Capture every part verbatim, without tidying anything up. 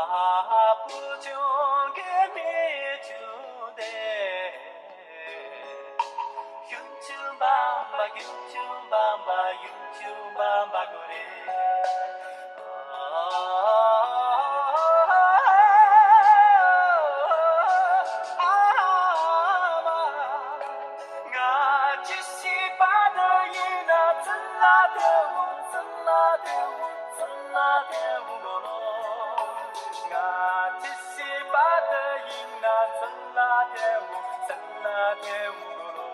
ཨ་བུ་ཆུང་གི་མི་ཆུང་དེ། ཡུམ་ཆུང་བམ་པ། ཡུམ་ཆུང་བམ་པ། ཡུམ་ཆུང་བམ་པ་གོ་རེ། ཨ་མ། ང་ཅི་ཞིག་པ་དེ་ཡིན་ན་ཚུན་ལ་དེ་འུ་ཚུན་ལ་དེ་འུ་ཚུན་ལ་དེ་འུ་གོ་ལོ། ང་ཅི་ཞིག་པ་དེ་ཡིན་ན་ཚུན་ལ་དེ་འུ་ཚུན་ལ་དེ་འུ་གོ་ལོ།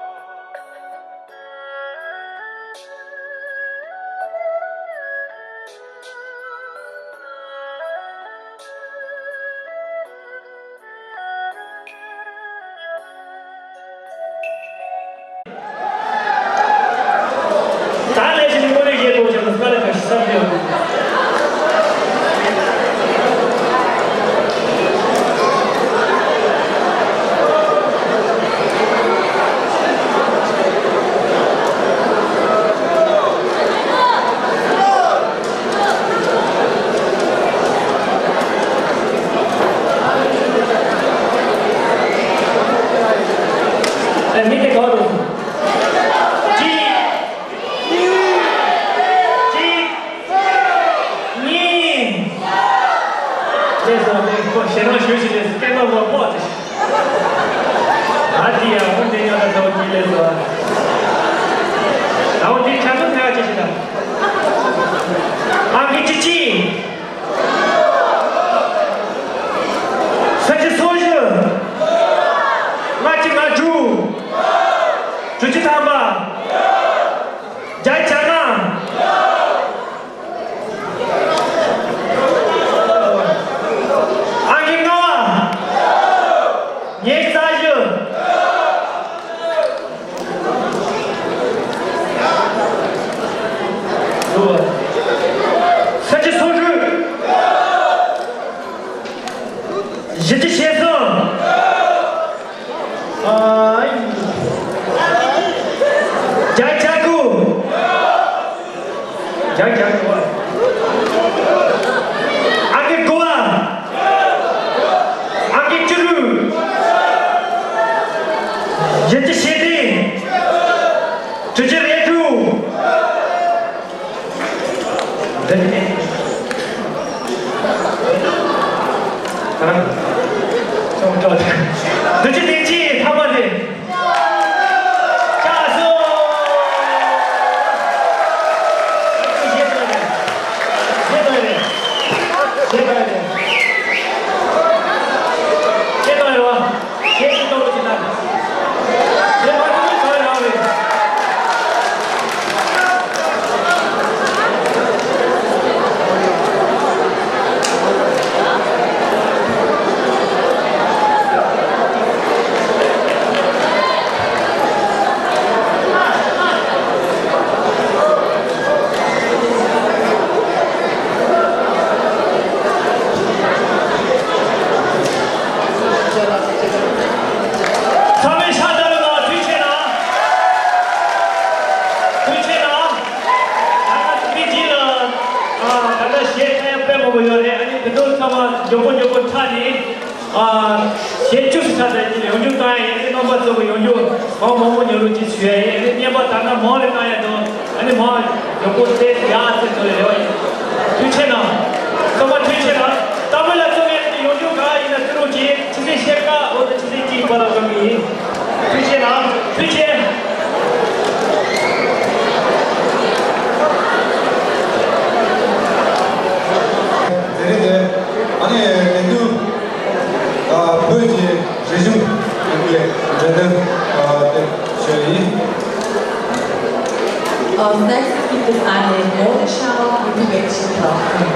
ད་ལས་ཀྱི་དངོས་གནས་ཡེ་ལོ་ཅན་ལ་དཀའ་ལས་ཁག་ཞིག་བསམ་གྱི་ཡོད། ཨེ། མི་དེ་ག་བར་འགྲོ་སོང་། གཅིག་གཅིག་གཉིས། ལས་སོང་། དེ་ཁོ་ཞེ་སྡང་ཞེ་པོ་ཞིག་རེད། སྐད་མ་ལོག་ཕོག་ཅིག་ཨ་ཙི་ཡ། འོ་འདི་ཉག་ད་ཚ་བོ་གཅིག་ལས་སོང་། ད་འོ་འདི་ཆ་ཚང་ཐལ་ཅིག་ཞིག་དང་། ཨང་ཀི་བཅུ་གཅིག་ས་བཅུ་སོ་བཞི། ལྔ་བཅུ་ང་དྲུག་དྲུག་ཅུ་ཐམ་པ། བརྒྱད་བརྒྱ་ལྔ། ཨང་ཀི་ལྔ་པ། ཉེར་རྩ་བཞི། ས་བཅུ་སོ་དྲུག་བཞི་བཅུ་ཞེ་གསུམ། ཨ། བརྒྱད་བརྒྱ་དགུ། བརྒྱད་བརྒྱ་དགུ། ཨང་ཀི་དགུ་པ། ཨང་ཀི་བཅུ་དྲུག་བཞི་བཅུ་ཞེ་བདུན། དྲུག་ཅུ་རེ་དྲུག་འདི་ནི། ཨ། ཅོག་ཅོག་བདུན་ཅུ་དོན་གཅིག་ཐ་མ་རེད། ཅག་སོ། ཞེ་དྲག་རེད། ཞེ་དྲག་རེད། ཞེ་དྲག་རེད། ཞེ་དྲག་རེད་བ། ཁྱེད་ཀྱིས་གཏོང་རོགས་བྱེད་དང་། ཁྱེད་མ་གཏོང་ན་ག་རེ་རག་རེད། ཚང་མས་ཤ་སྟག་རེད་ལ། ཐུགས་ཆེ་གནང་། ཐུགས་ཆེ་གནང་། ད་ང་ཚོ་པེ་ཅིན་ལ། ཨ། ད་ལྟ་གཞས་ཚར་ཡག་དཔེ་མང་པོ་ཡོད་རེད། ཨ་ནི་དེ་ཚོ་ཚང་མ་མགྱོགས་པོ་མགྱོགས་པོ་འཁྲབ་ནས། ཨ། གཞས་བཅུ་ཞིག་འཁྲབ་ཚར་རྗེས་ཡང་བསྐྱར་བཏང་ཡ་ཡིན། རྣམ་པ་ཚོ་གི་ཡང་བསྐྱར་གང་མང་མང་ཉོ་རོགས་ཅིག་ཞུ་ཡ་ཡིན། ཨ་ནི་བརྙན་པར་ད་ལྟ་མང་རེ་བཏང་ཡ་དང་། ཨ་ནི་མང་མགྱོགས་པོ་དེ་ཡག་ཚད་བཟོ་ཡ་རེ་བ་ཡིན། ཐུགས་ཆེ་གནང་། ཚང་མ་ཐུགས་ཆེ་གནང་། ལྟད་མོ་ལ་བཅར་མཁན་ཡོངས་རྫོགས་ག་ཡིན་ན་བརྩི་རོགས་གྱིས། ཆུ་ཚོད་ཕྱེད་ཀ་འོག་ཏུ་ཆུ་ཚོད་གཅིག་བར་ལ་འགྲོ་གི་ཡིན། ཐུགས་ཆེ་གནང་། ཐུགས་ཆེ། དེ་རིང་དེ་ཨ་ནི་དེ་དུས་ཨ་བོད་ཀྱི་རིག་གཞུང་ལས་འགུལ་ལས་འབྲེལ་དོན་ཨ་དེ་ཞུ་ཡ་ཡིན། Als nächstes gibt es eine Modenschau mit Mädchentrachten.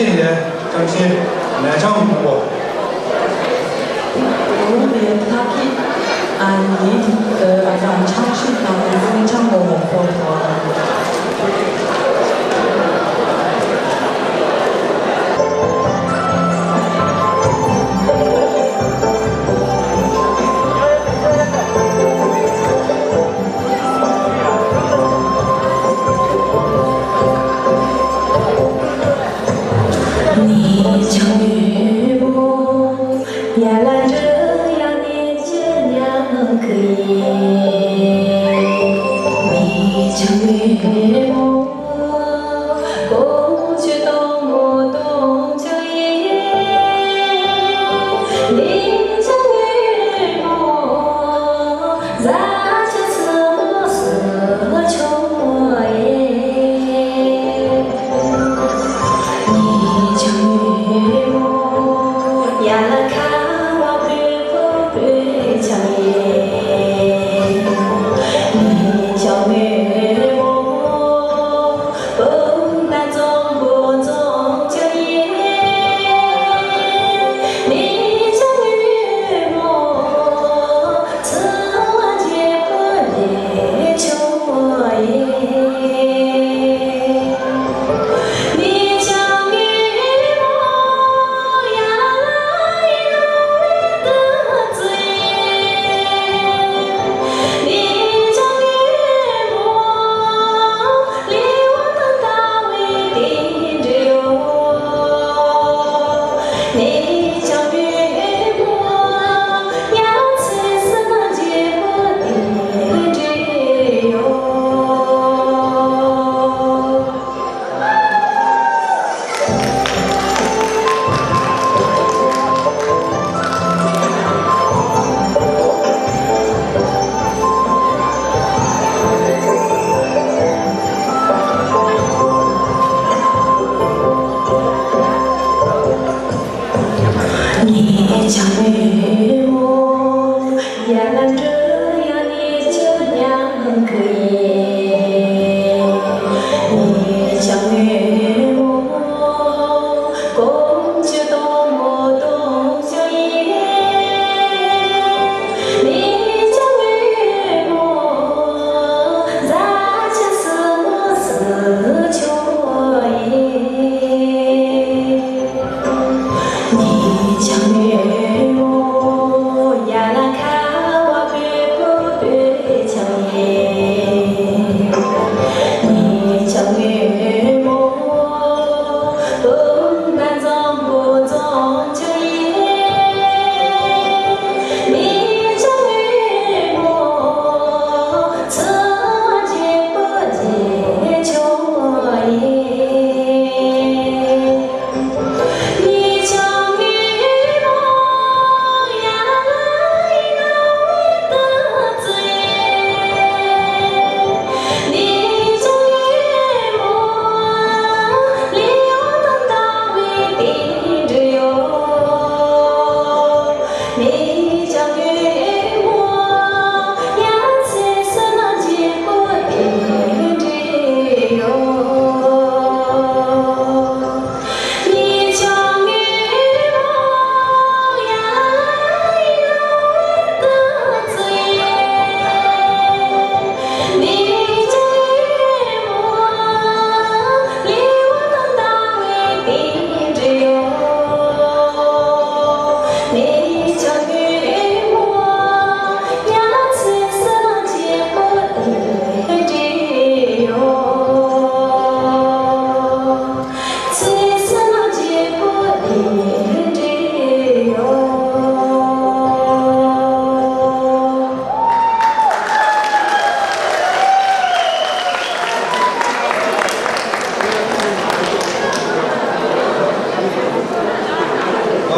ལས་ཀྱང་ཆེ་ལས་ཆང་མང་པོ། We'll be attacking and need the Assam Changshit and Singchang Momo for Tawang.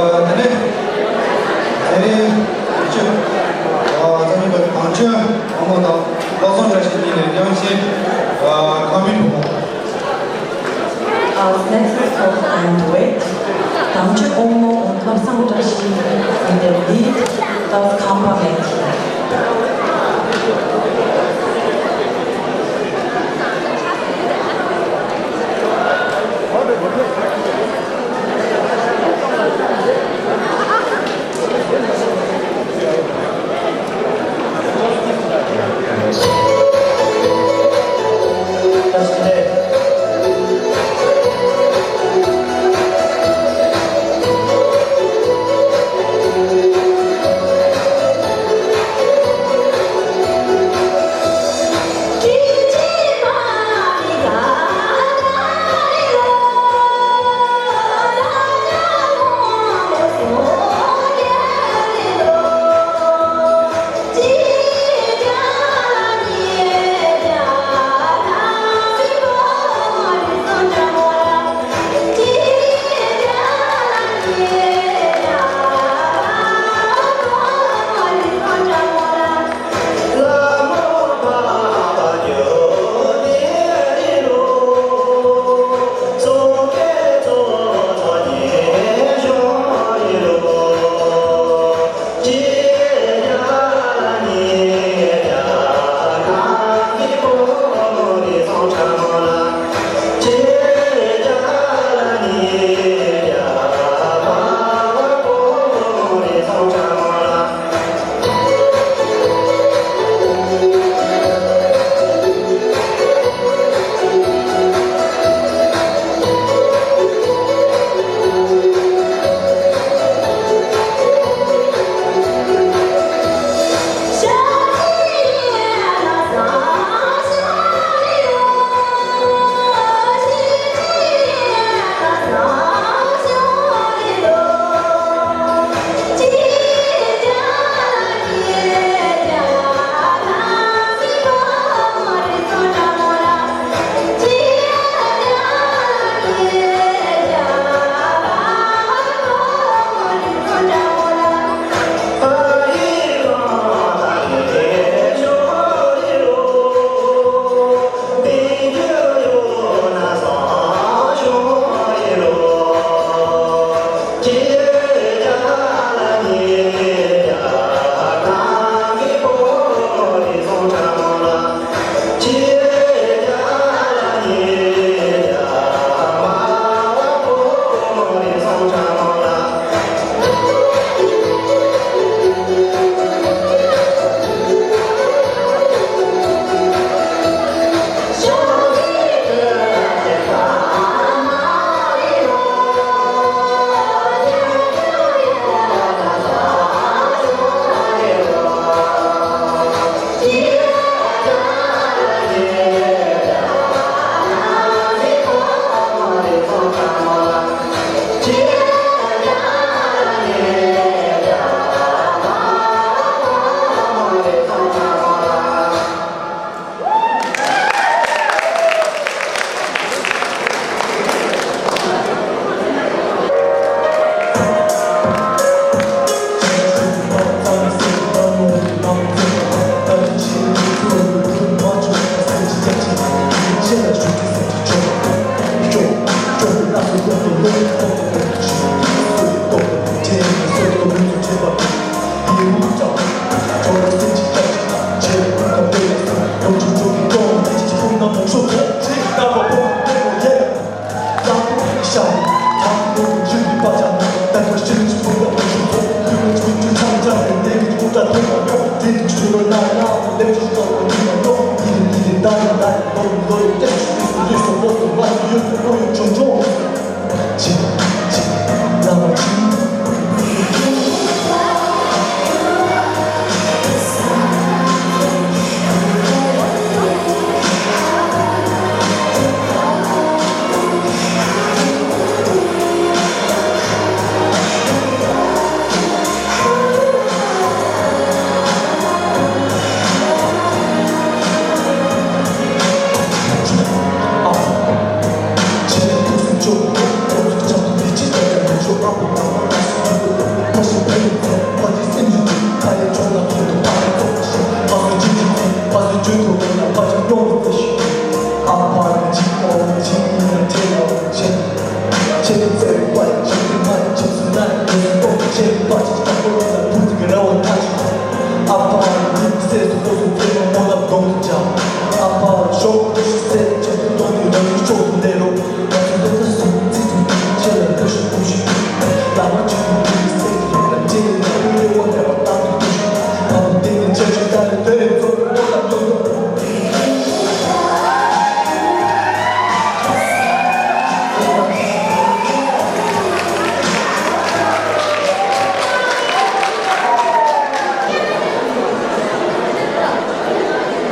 ཨ། དེ་ནས་དེ་རིང་ཆུ་ཨ་རྩ་མེད་པ་དང་ཆོས་དབང་མོ་དང་བློ་བཟང་བཀྲ་ཤིས་གཉིས་ནས་རྒྱང་ཤེས་ཨ་ཁ་མི་བུ་མོ། Our next performer and duet, Dangchuk Ongmo and Lobsang Dashi with the lead of Kampa Methi.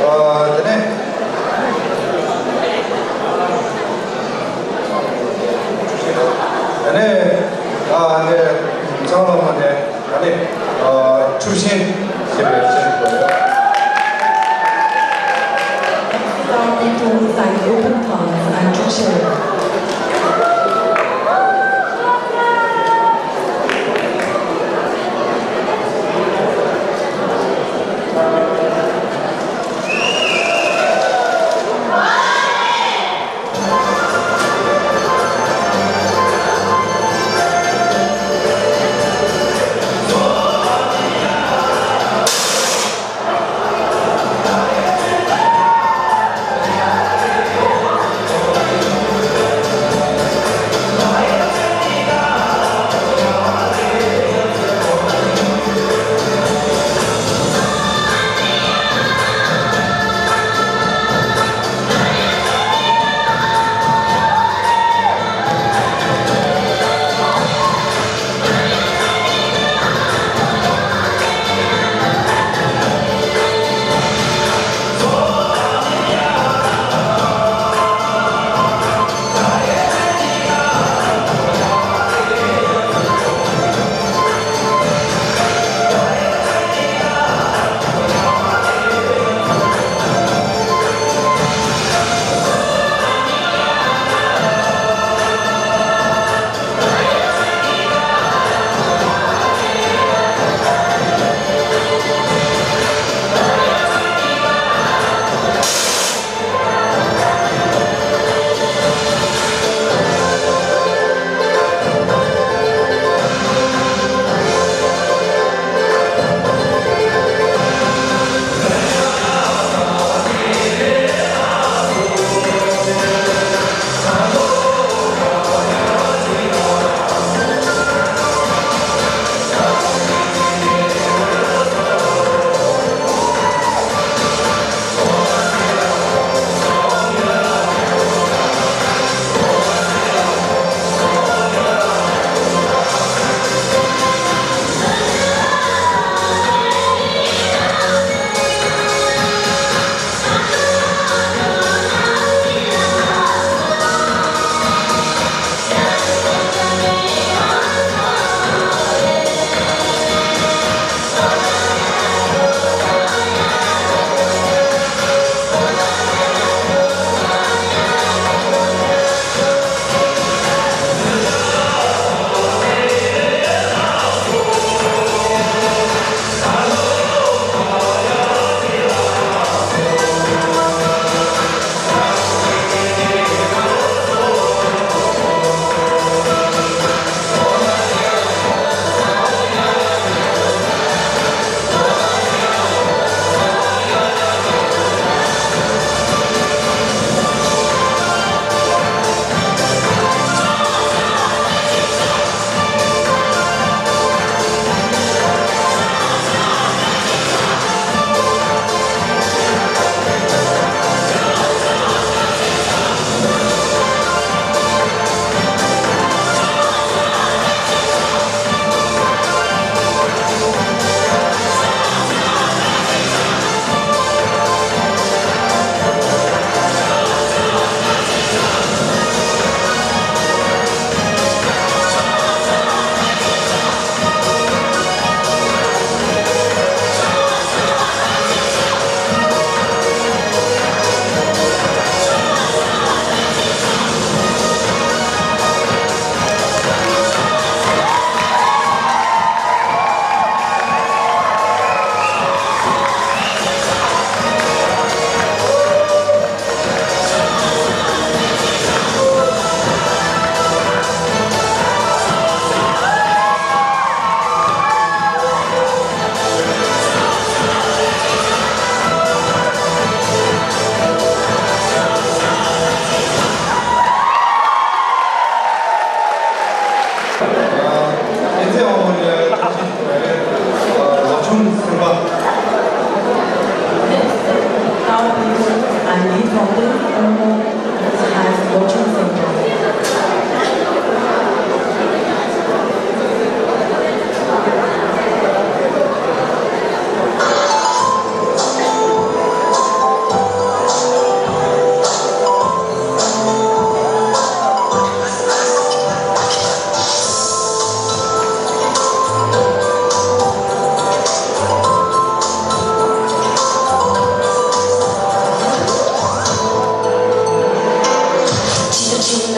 ཨ། དེ་ནས། དེ་ནས། ཨ། ནས། ཚང་མ་ནས། ཨ་ནི། ཨ། ཆུ་ཤིང་ཞེས་པའི་ཆེད་དུ། These are people who sang open tongues and Drukshel.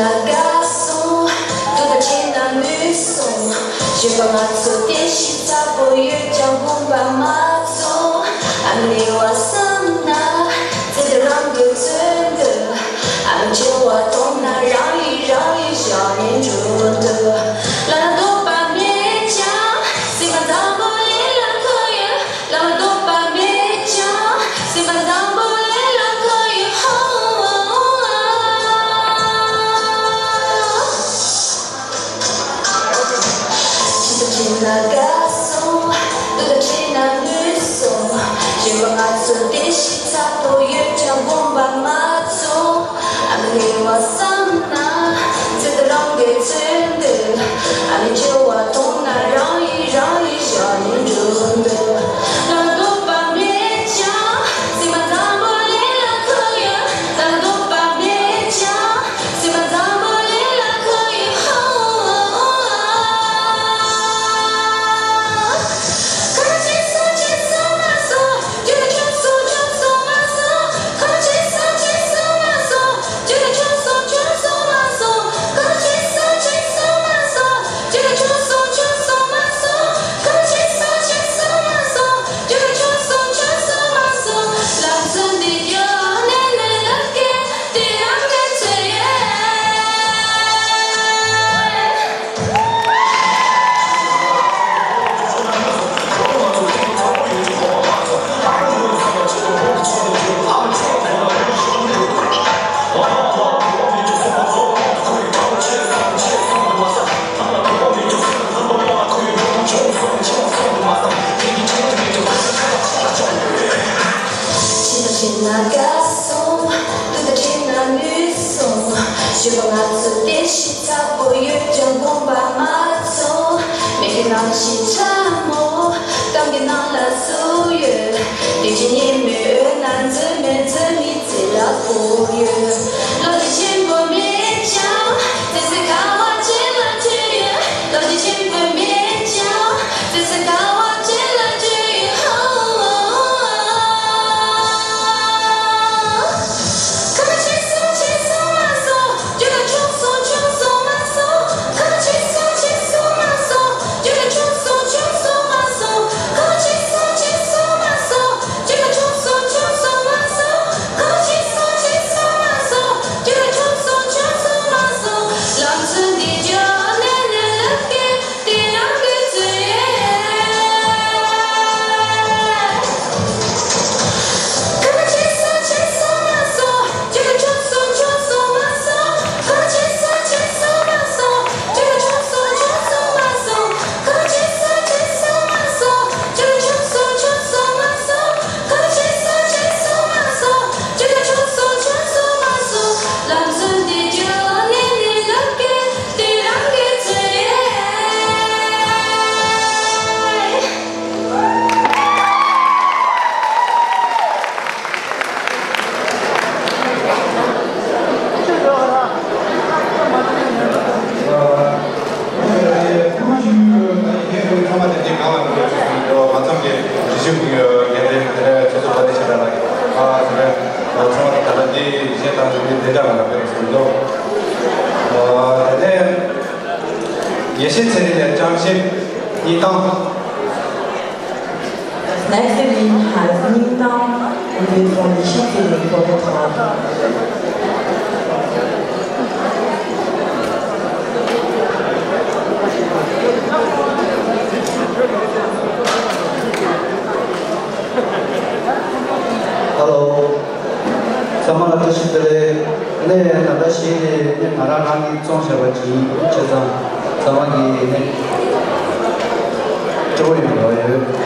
ལ་དགའ་སོང་། སྡུག་དང་འཕྲད་ན་ངུ་སོང་། གཞོན་པ་ང་ཚོ་བདེ་སྐྱིད་ཚ་པོ་ཡོད་ཀྱང་དགོངས་པ་མ་ཚོམས། ཨ་མ་ལེ་བ་བསམ་ན། ཚེ་འདི་རང་གི་ཚོད་འདུག་ཨ་མ་བྱེད་པ་མཐོང་ན་རང་ཡིད་རང་ཡིད་བཞག་ནས་འགྲོ་འདུག་ལ་ལ་འདོད་པ་མེད་ཀྱང་། སེམས་པ་འཛམ་བུ་གླིང་ལ་ཁོར་ཡུག་ལ་ལ་འདོད་པ་མེད་ཀྱང་། སེམས་པ་འཛམ་བུ་གླིང་ལ་ཁོར་ཡུག་ཧོ། ཕྱི་དང་ཕྱི་ན་དགའ་སོང་། སྡུག་དང་འཕྲད་ན་ངུ་སོང་། གཞོན་པ་ང་ཚོ་བདེ་སྐྱིད་ཚ་པོ་ཡོད་ཀྱང་དགོངས་པ་མ་ཚོམས། ཨ་མ་ལེ་བ་བསམ་ན། ཚེ་འདི་རང་གི་ཚོད་འདུག་ཨ་མ་བྱེད་པ་མཐོང་ན་རང་ཡིད་རང་ཡིད་བཞག་ནས་འགྲོ་འདུག་ལ་ལ་འདོད་པ་མེད་ཀྱང་། སེམས་པ་འཛམ་བུ་གླིང་ལ་ཁོར་ཡུག་ལ་ལ་འདོད་པ་མེད་ཀྱང་། སེམས་པ་འཛམ་བུ་གླིང་ལ་ཁོར་ཡུག་ཧོ། ཁ་ཆེ་སོང་ཆེ་སོང་མ་སོང་། རྒྱུ་ཆུང་སོང་ཆུང་སོང་མ་སོང་། ཁ་ཆེ་སོང་ཆེ་སོང་མ་སོང་། རྒྱུ་ཆུང་སོང་ཆུང་སོང་མ་སོང་། ཁ་ཆེ་སོང་ཆེ་སོང་མ་སོང་། རྒྱུ་ཆུང་སོང་ཆུང་སོང་མ་སོང་། ཁ་ཆེ་སོང་ཆེ་སོང་མ་སོང་། རྒྱུ་ཆུང་སོང་ཆུང་སོང་མ་སོང་། ལམ་སང་འདི་རྒྱུ་གནས་ནས་ལབ་ཀྱི། དེ་རང་གི་ཚོད་ཡོད། ཕྱི་དང་ཕྱི་ན་དགའ་སོང་། སྡུག་དང་འཕྲད་ན་ངུ་སོང་། གཞོན་པ་ང་ཚོ་བདེ་སྐྱིད་ཚ་པོ་ཡོད་ཀྱང་དགོངས་པ་མ་ཚོམས། མིག་གི་ནང་བཞིན་ཁྲ་མོ། གཏམ་གྱི་ནང་ལ་སུ་ཡོད། དེ་ཕྱི་ཉིན་མོའི་འོད་སྣང་འཛུམ་མེར་འཛུམ་མི་ཚེ་ལ་ཕོག་ཡོད། ལོ་རྒྱུས་ཆེན་པོ་མེད་ཀྱང་། བརྩེ་སེམས་ཁ་བ་ཅན་ལ་འཕྲོད་ཡོད། ལོ་རྒྱུས་ཆེན་པོ་མེད་ཀྱང་། བརྩེ་སེམས་ཁ་བ་ཅན་ལ་འཕྲོད་ཡོད། ཧོ། ཁ་ཆེ་སོང་ཆེ་སོང་མ་སོང་། རྒྱུ་ཆུང་སོང་ཆུང་སོང་མ་སོང་། ཁ་ཆེ་སོང་ཆེ་སོང་མ་སོང་། རྒྱུ་ཆུང་སོང་ཆུང་སོང་མ་སོང་། ཁ་ཆེ་སོང་ཆེ་སོང་མ་སོང་། རྒྱུ་ཆུང་སོང་ཆུང་སོང་མ་སོང་། ཁ་ཆེ་སོང་ཆེ་སོང་མ་སོང་། རྒྱུ་ཆུང་སོང་ཆུང་སོང་མ་སོང་། ལམ་སང་འདི་རྒྱུ་གནས་ནས་ལབ་ཀྱི། དེ་རང་གི་ཚོད་ཡོད། ཁ་ཆེ་སོང་ཆེ་སོང་མ་སོང་། རྒྱུ་ཆུང་སོང་ཆུང་སོང་མ་སོང་། ཁ་ཆེ་སོང་ཆེ་སོང་མ་སོང་། རྒྱུ་ཆུང་སོང་ཆུང་སོང་མ་སོང་། ཁ་ཆེ་སོང་ཆེ་སོང་མ་སོང་། རྒྱུ་ཆུང་སོང་ཆུང་སོང་མ་སོང་། ཁ་ཆེ་སོང་ཆེ་སོང་མ་སོང་། རྒྱུ་ཆུང་སོང་ཆུང་སོང་མ་སོང་། ལམ་སང་འདི་རྒྱུ་གནས་ནས་ལབ་ཀྱི། དེ་རང་གི་ཚོད་ཡོད། ཡེ་ཤེས་ཚེ་རིང་ལ་བཅའ་ཤེས་གཉིས་དང་། Next we have Ning Tang, who is from Yishe Tsering Photo Club. Hello. ཚང་མ་ལ་བཀྲ་ཤིས་བདེ་ལེགས། ནས་ད་ལྟ་གཞི་ནས་ནས་ང་རང་རང་གིས་བཙོང་བྱས་པ་ཅིག་ཡིན། བྱས་ཙང་ཚང་མ་གིས་ནས་སྤྲོ་བོ་ཡོང་དགོས་ཡོད།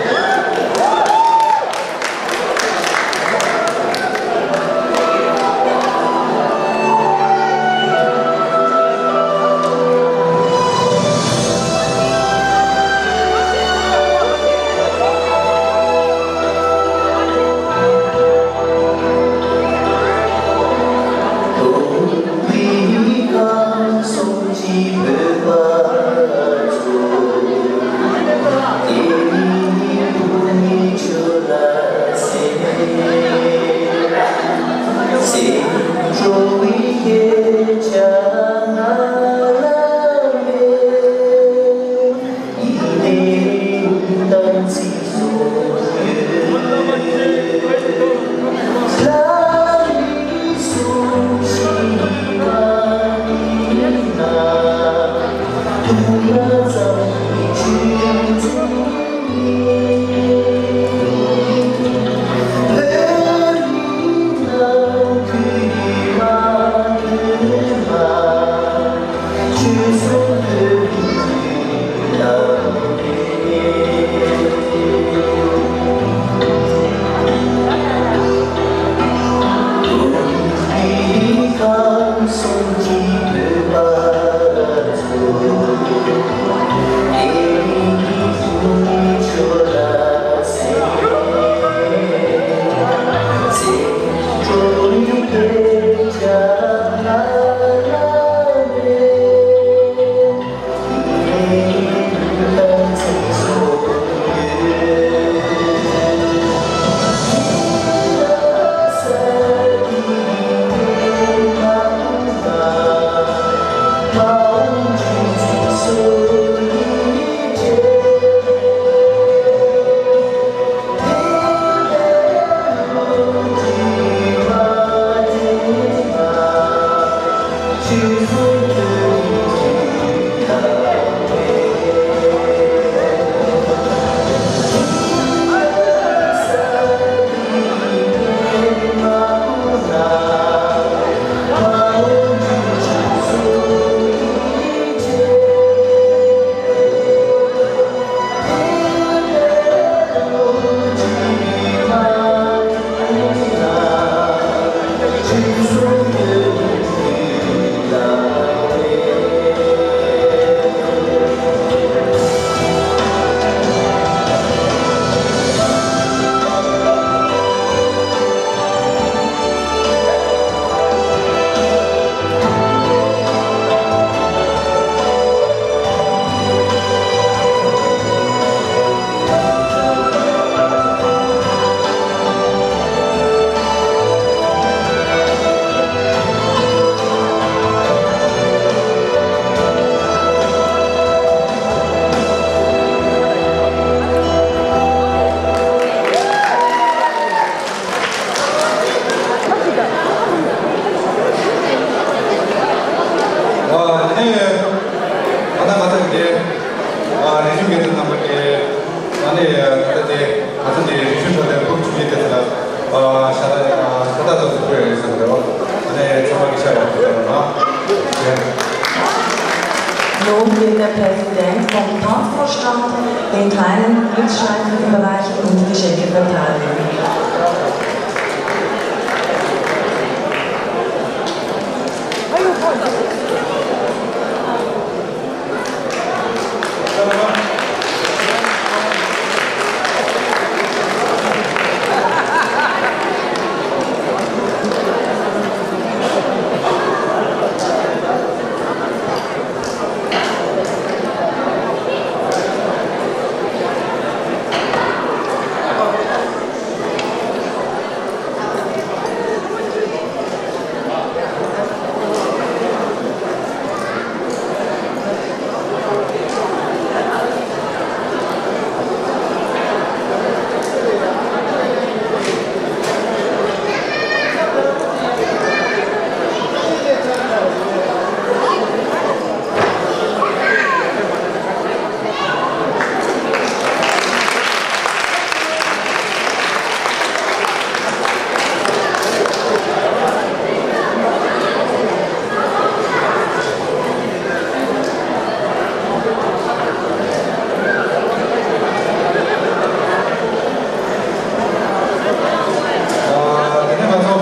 Nun wird der Präsident vom Tanzvorstand den kleinen Glücksstreifen überreichen und Geschenke verteilen. ཨ། དེ་ནས་ང་ཚོ།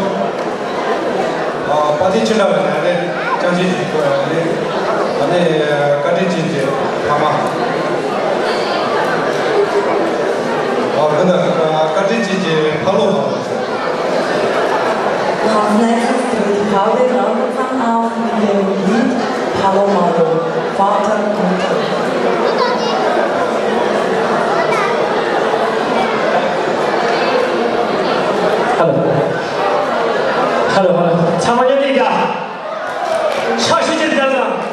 ཨ། པར་ཊི་ཆེ་དྲགས་པའི་ནང་ནས་ཅང་ཅི་ཞིག་དགོས་ཡ་རེད། ཨ་ནི་བཀའ་དྲིན་ཅན་གྱི་ཕ་མ། ཨ། མི་དང་བཀའ་དྲིན་ཅན་གྱི་ཕ་ལོ་མ་ལོ། Als nächstes tritt Claudia Grandezan auf mit dem Lied Palo Malo, Vater Mutter. Hello. Hello, hello. ཚང་མ་མཉམ་དུ་ཡིན་ད། ཕྱག་ཤུགས་ཆེ་རུ་བརྒྱབ་དང་།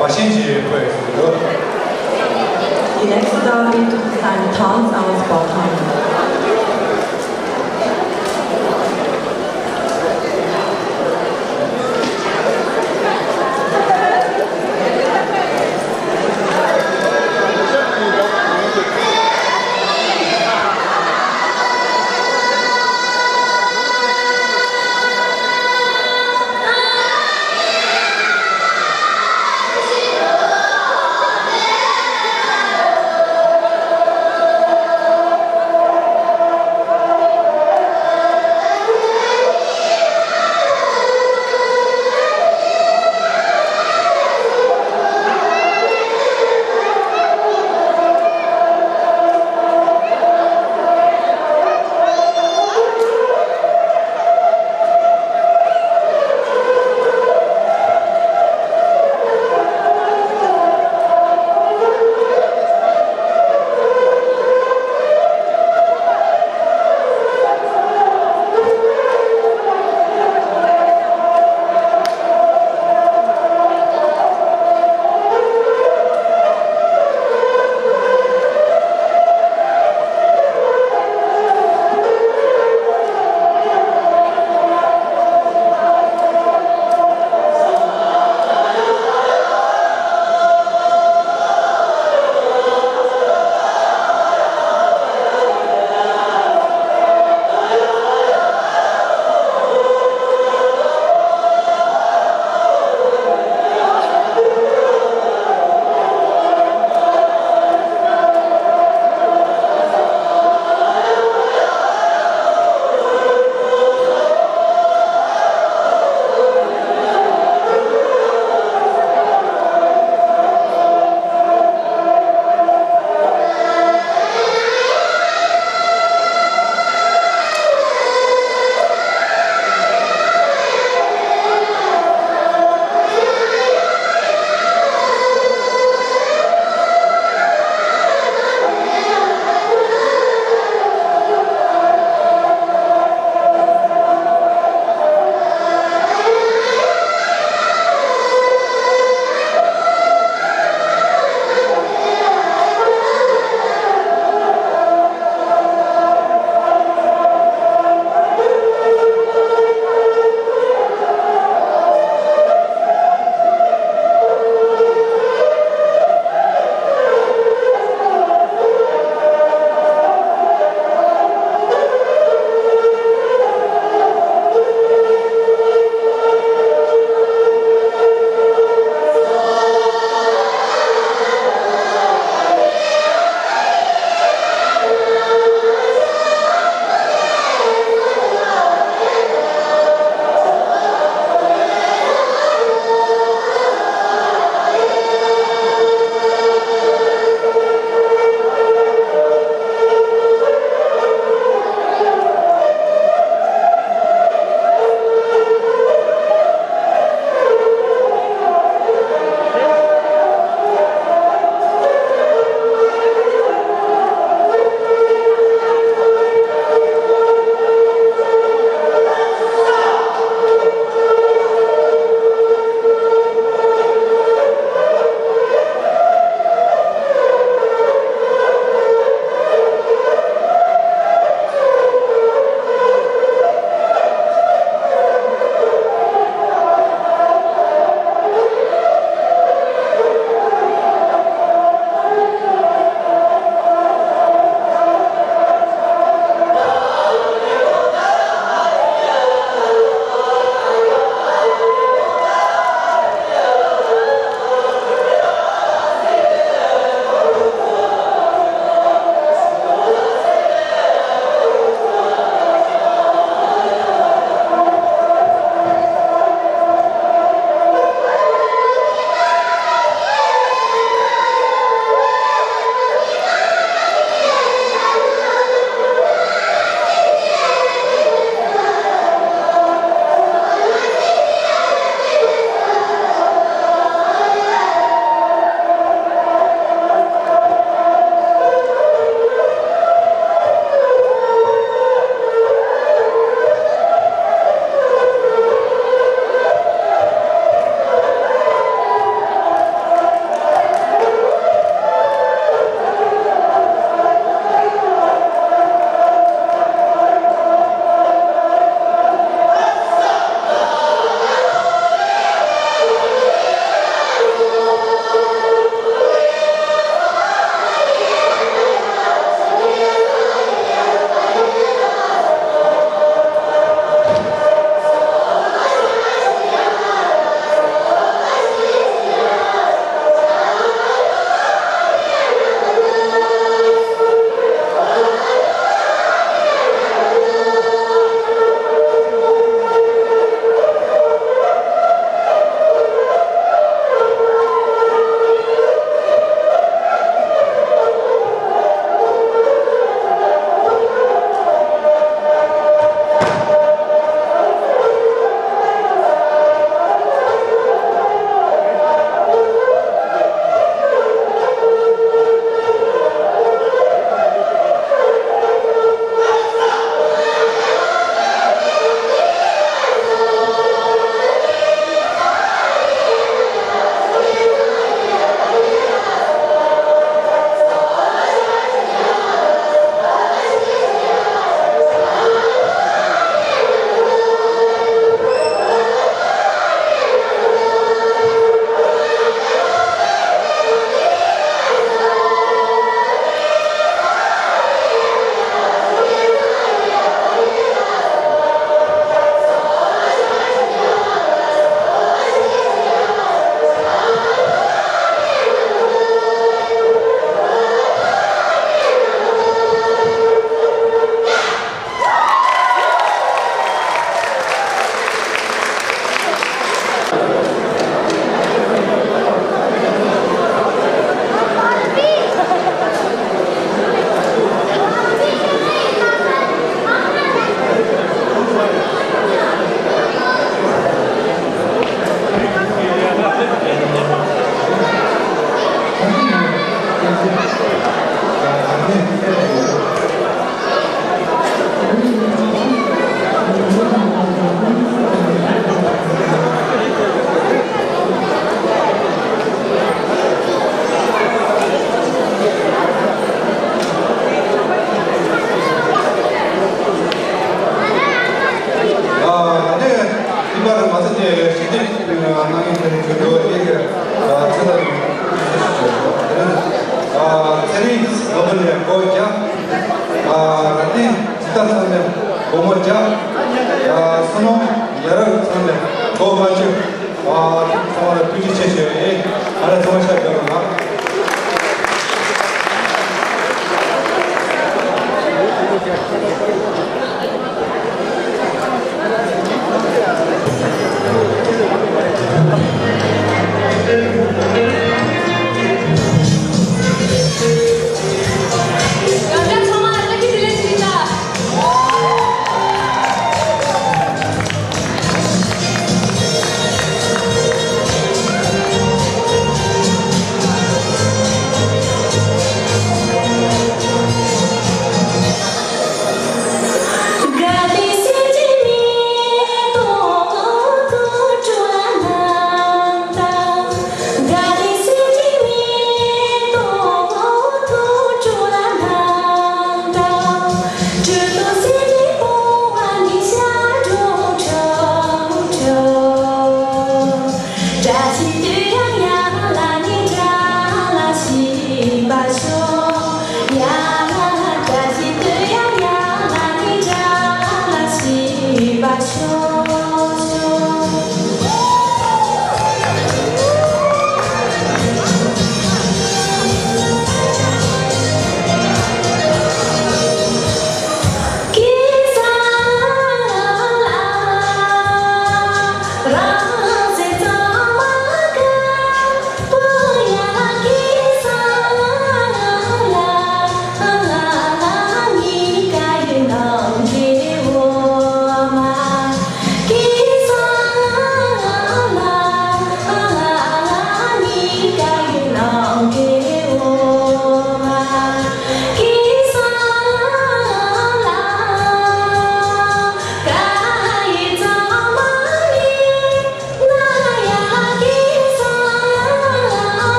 Washington Poetry Group. Die nächste Darbietung ist eine Tanz aus Batam.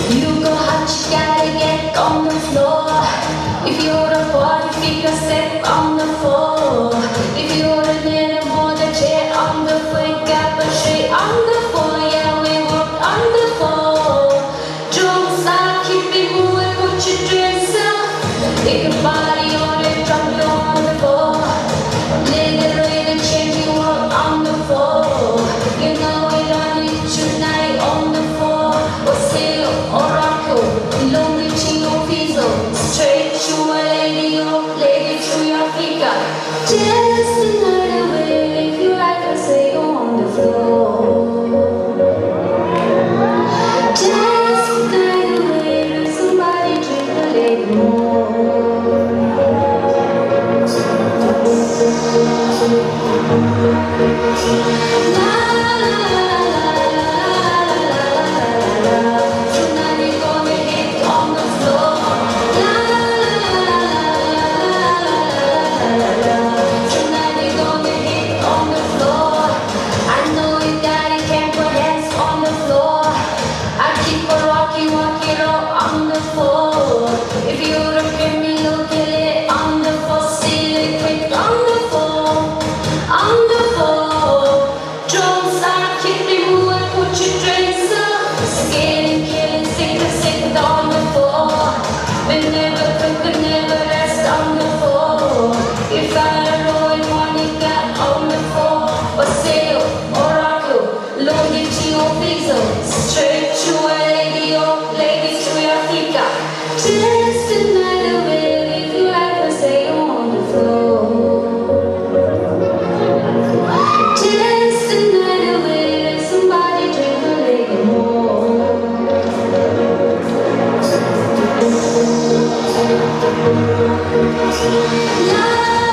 You go hot, you gotta get on the floor. If you're a boy, you feel yourself on the floor. If you're a little more, the chair on the floor, got the shit on the floor. Yeah, we walk on the floor. Don't stop, keep it moving, put your drinks up. If your body on it, drop it on the floor. Let the rhythm change you up on the floor. You know we run it tonight on the floor. Oseo, Oracle, Lonely Chingo Fizzle. Straight to a lady, oh, lady to your figure. Just another way, if you like, I say you're on the floor. Just another way, somebody drink a little more. La, la, la. Tonight we gonna hit on the floor. La, la, la. Tonight we gonna hit on the floor. I know you got it, can put hands on the floor. I keep a rocky, rocky roll on the floor. If you look at me, look at it on the floor. See it quick on the floor, on the floor. Drums are kicking, we put your drinks up. Skin killing, sick, sick on the floor. We never quit, we never rest on the floor. If I don't know it, morning got on the floor. Oseo, Oracle, Lonely Chingo Fizzle. Straight to a lady, oh, ladies to your fika. Just another way, if you like, I say you're on the floor. Just another way, somebody drink a little more. La,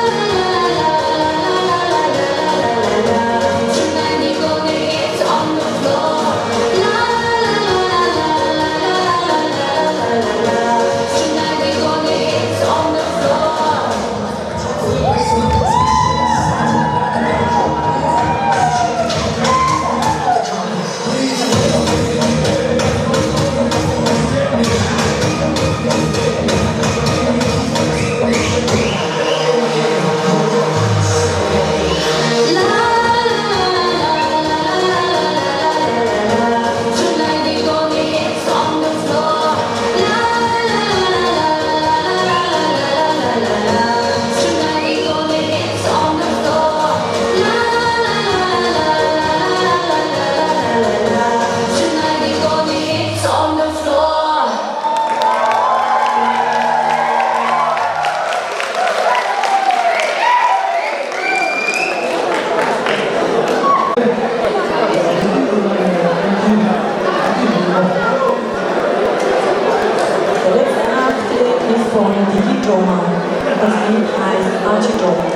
la, la. Tonight we gonna hit on the floor. La, la, la. Tonight we gonna hit on the floor. The next act is from Digi Droma, the scene is Archie Droma.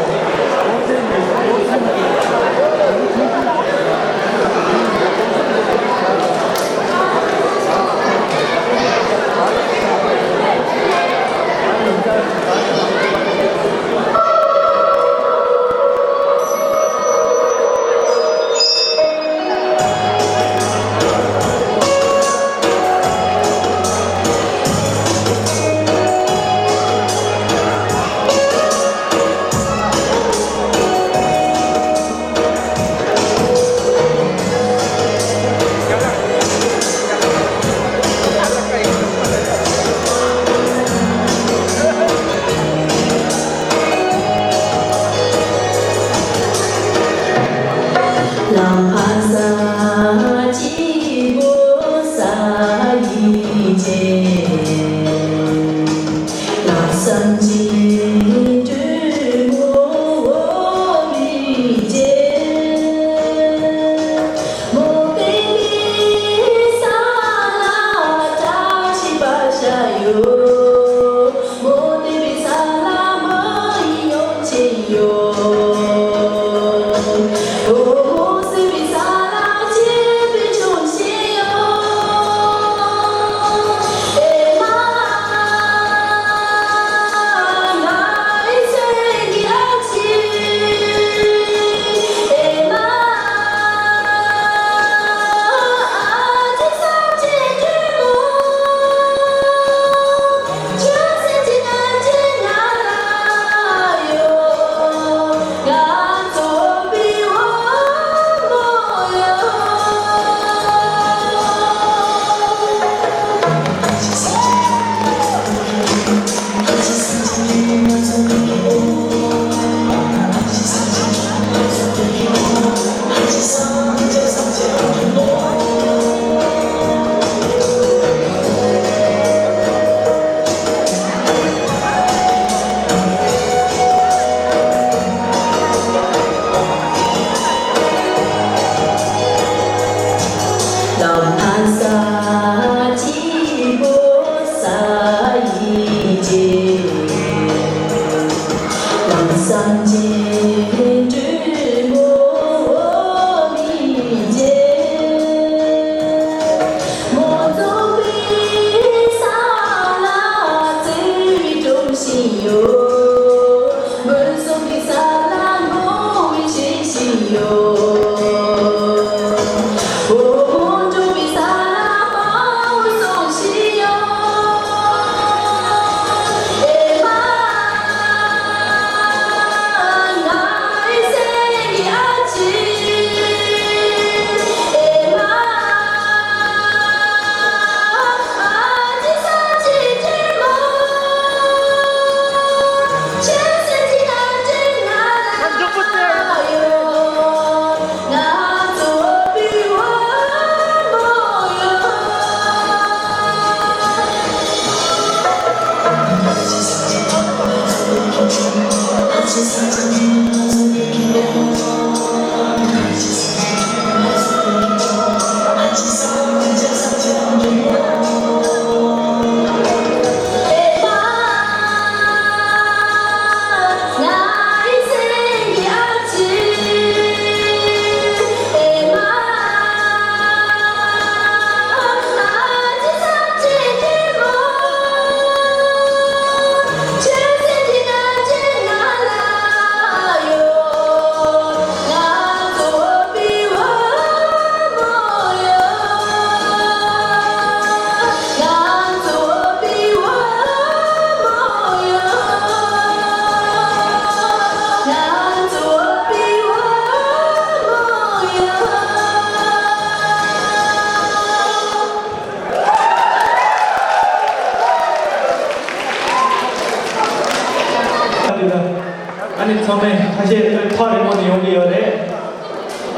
ཨ་ནི་ཚང་མས་ཁ་ཤས་ཐག་རིང་པོ་ནས་ཡོང་གི་ཡོད་རེད།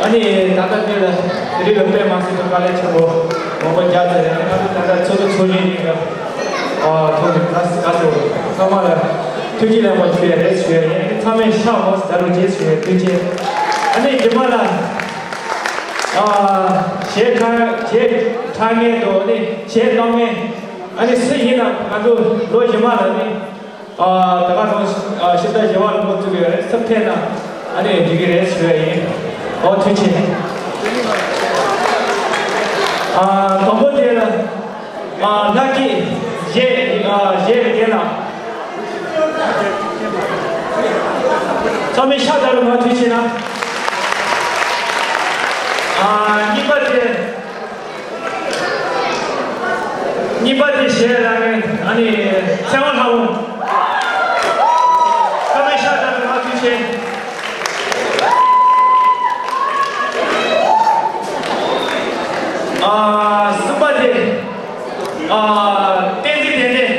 ཨ་ནི་ད་ལྟ་འདི་ལ་རི་ལ་དཔེ་མ་སྲིད་པའི་དཀའ་ལས་ཆེན་པོ་མང་པོ་རྒྱག་ཚར་རེད། ཨ་ནི་ང་ཚོ་ད་ལྟ་ཚོགས་འདུ་ཚོགས་བཞིན་ཡིན་སྐབས་ཨ་ཐོག་ནས་དགའ་དགའ་ཚོར་ཚང་མ་ལ་ཐུགས་རྗེ་ལེགས་པར་ཞུ་ཡ་རེད་ཞུ་ཡ་ཡིན། ཨ་ནི་ཚང་མས་ཤག་མོ་ཟ་རུ་རྗེས་ཞུ་ཡ་ཐུགས་རྗེ། ཨ་ནི་རྗེས་མ་ལ་ཨ་གཞས་འཁྲབ་གཞས་འཁྲབ་མཁན་དང་ཨ་ནི་གཞས་གཏོང་མཁན་ཨ་ནི་སུ་ཡིན་ནམ་ང་ཚོ་ལོ་རྗེས་མ་ལ་ནི། ཨ་ད་ག་དང་ཨ་ཤེས་ལྡན་གཞས་པ་ལ་མོ་བཙུགས་ཡོད་རེད། སེམས་ཐད་ན་ཨ་ནི་འགྲིག་གི་རེད་ཞུ་ཡ་ཡིན། ཨོ་ཐུགས་རྗེ་ཆེ། ཨ་དང་པོ་དེ་ལ་ཨ་ལྷ་སྐྱིད་གཞས་ཨ་གཞས་རིག་རྒན་ལགས། ཚང་མས་ཤ་ད་རུ་མ་ཐུགས་རྗེ་ཆེ་ན། ཨ་གཉིས་པ་དེ། གཉིས་པ་དེ་གཞས་ལ་ནི་ཨ་ནི་ཚེ་དབང་ལྷ་མོ། ཀ་མེད་ཤ་དང་ང་ཐུགས་ཆེ། ཨ་གསུམ་པ་དེ་ཨ་བསྟན་འཛིན་ལྡན་ལྡན།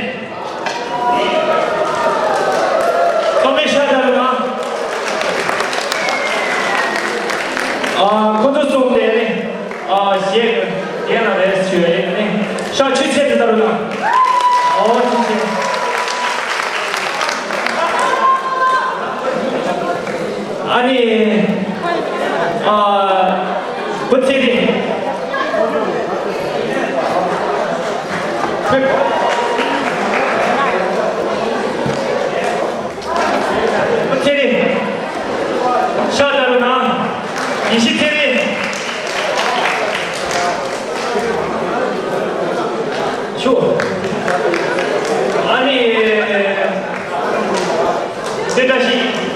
ཀ་མེད་ཤ་དང་ང་ཨ་ཁོ་ཚོ་གསུམ་དེ་ནི། ཨ་གཞས་རྒན་ལགས་རེད་ཞུ་ཡ་ཡིན། ཨ་ནི་ཤག་ཆུ་ཚད་དེ་ལྟ་རུ་ལ། ཨོ་ཆུ་ཚད། ཨ་ནི་ཨ་བུ་ཚེ་རིང་། ཚེ་རིང་། ཤག་ལྟ་རུ་ན། ཡེ་ཤེས་ཚེ་རིང་། ཤོག་ཨ་ནི། སེ་བཀྲ་ཤིས།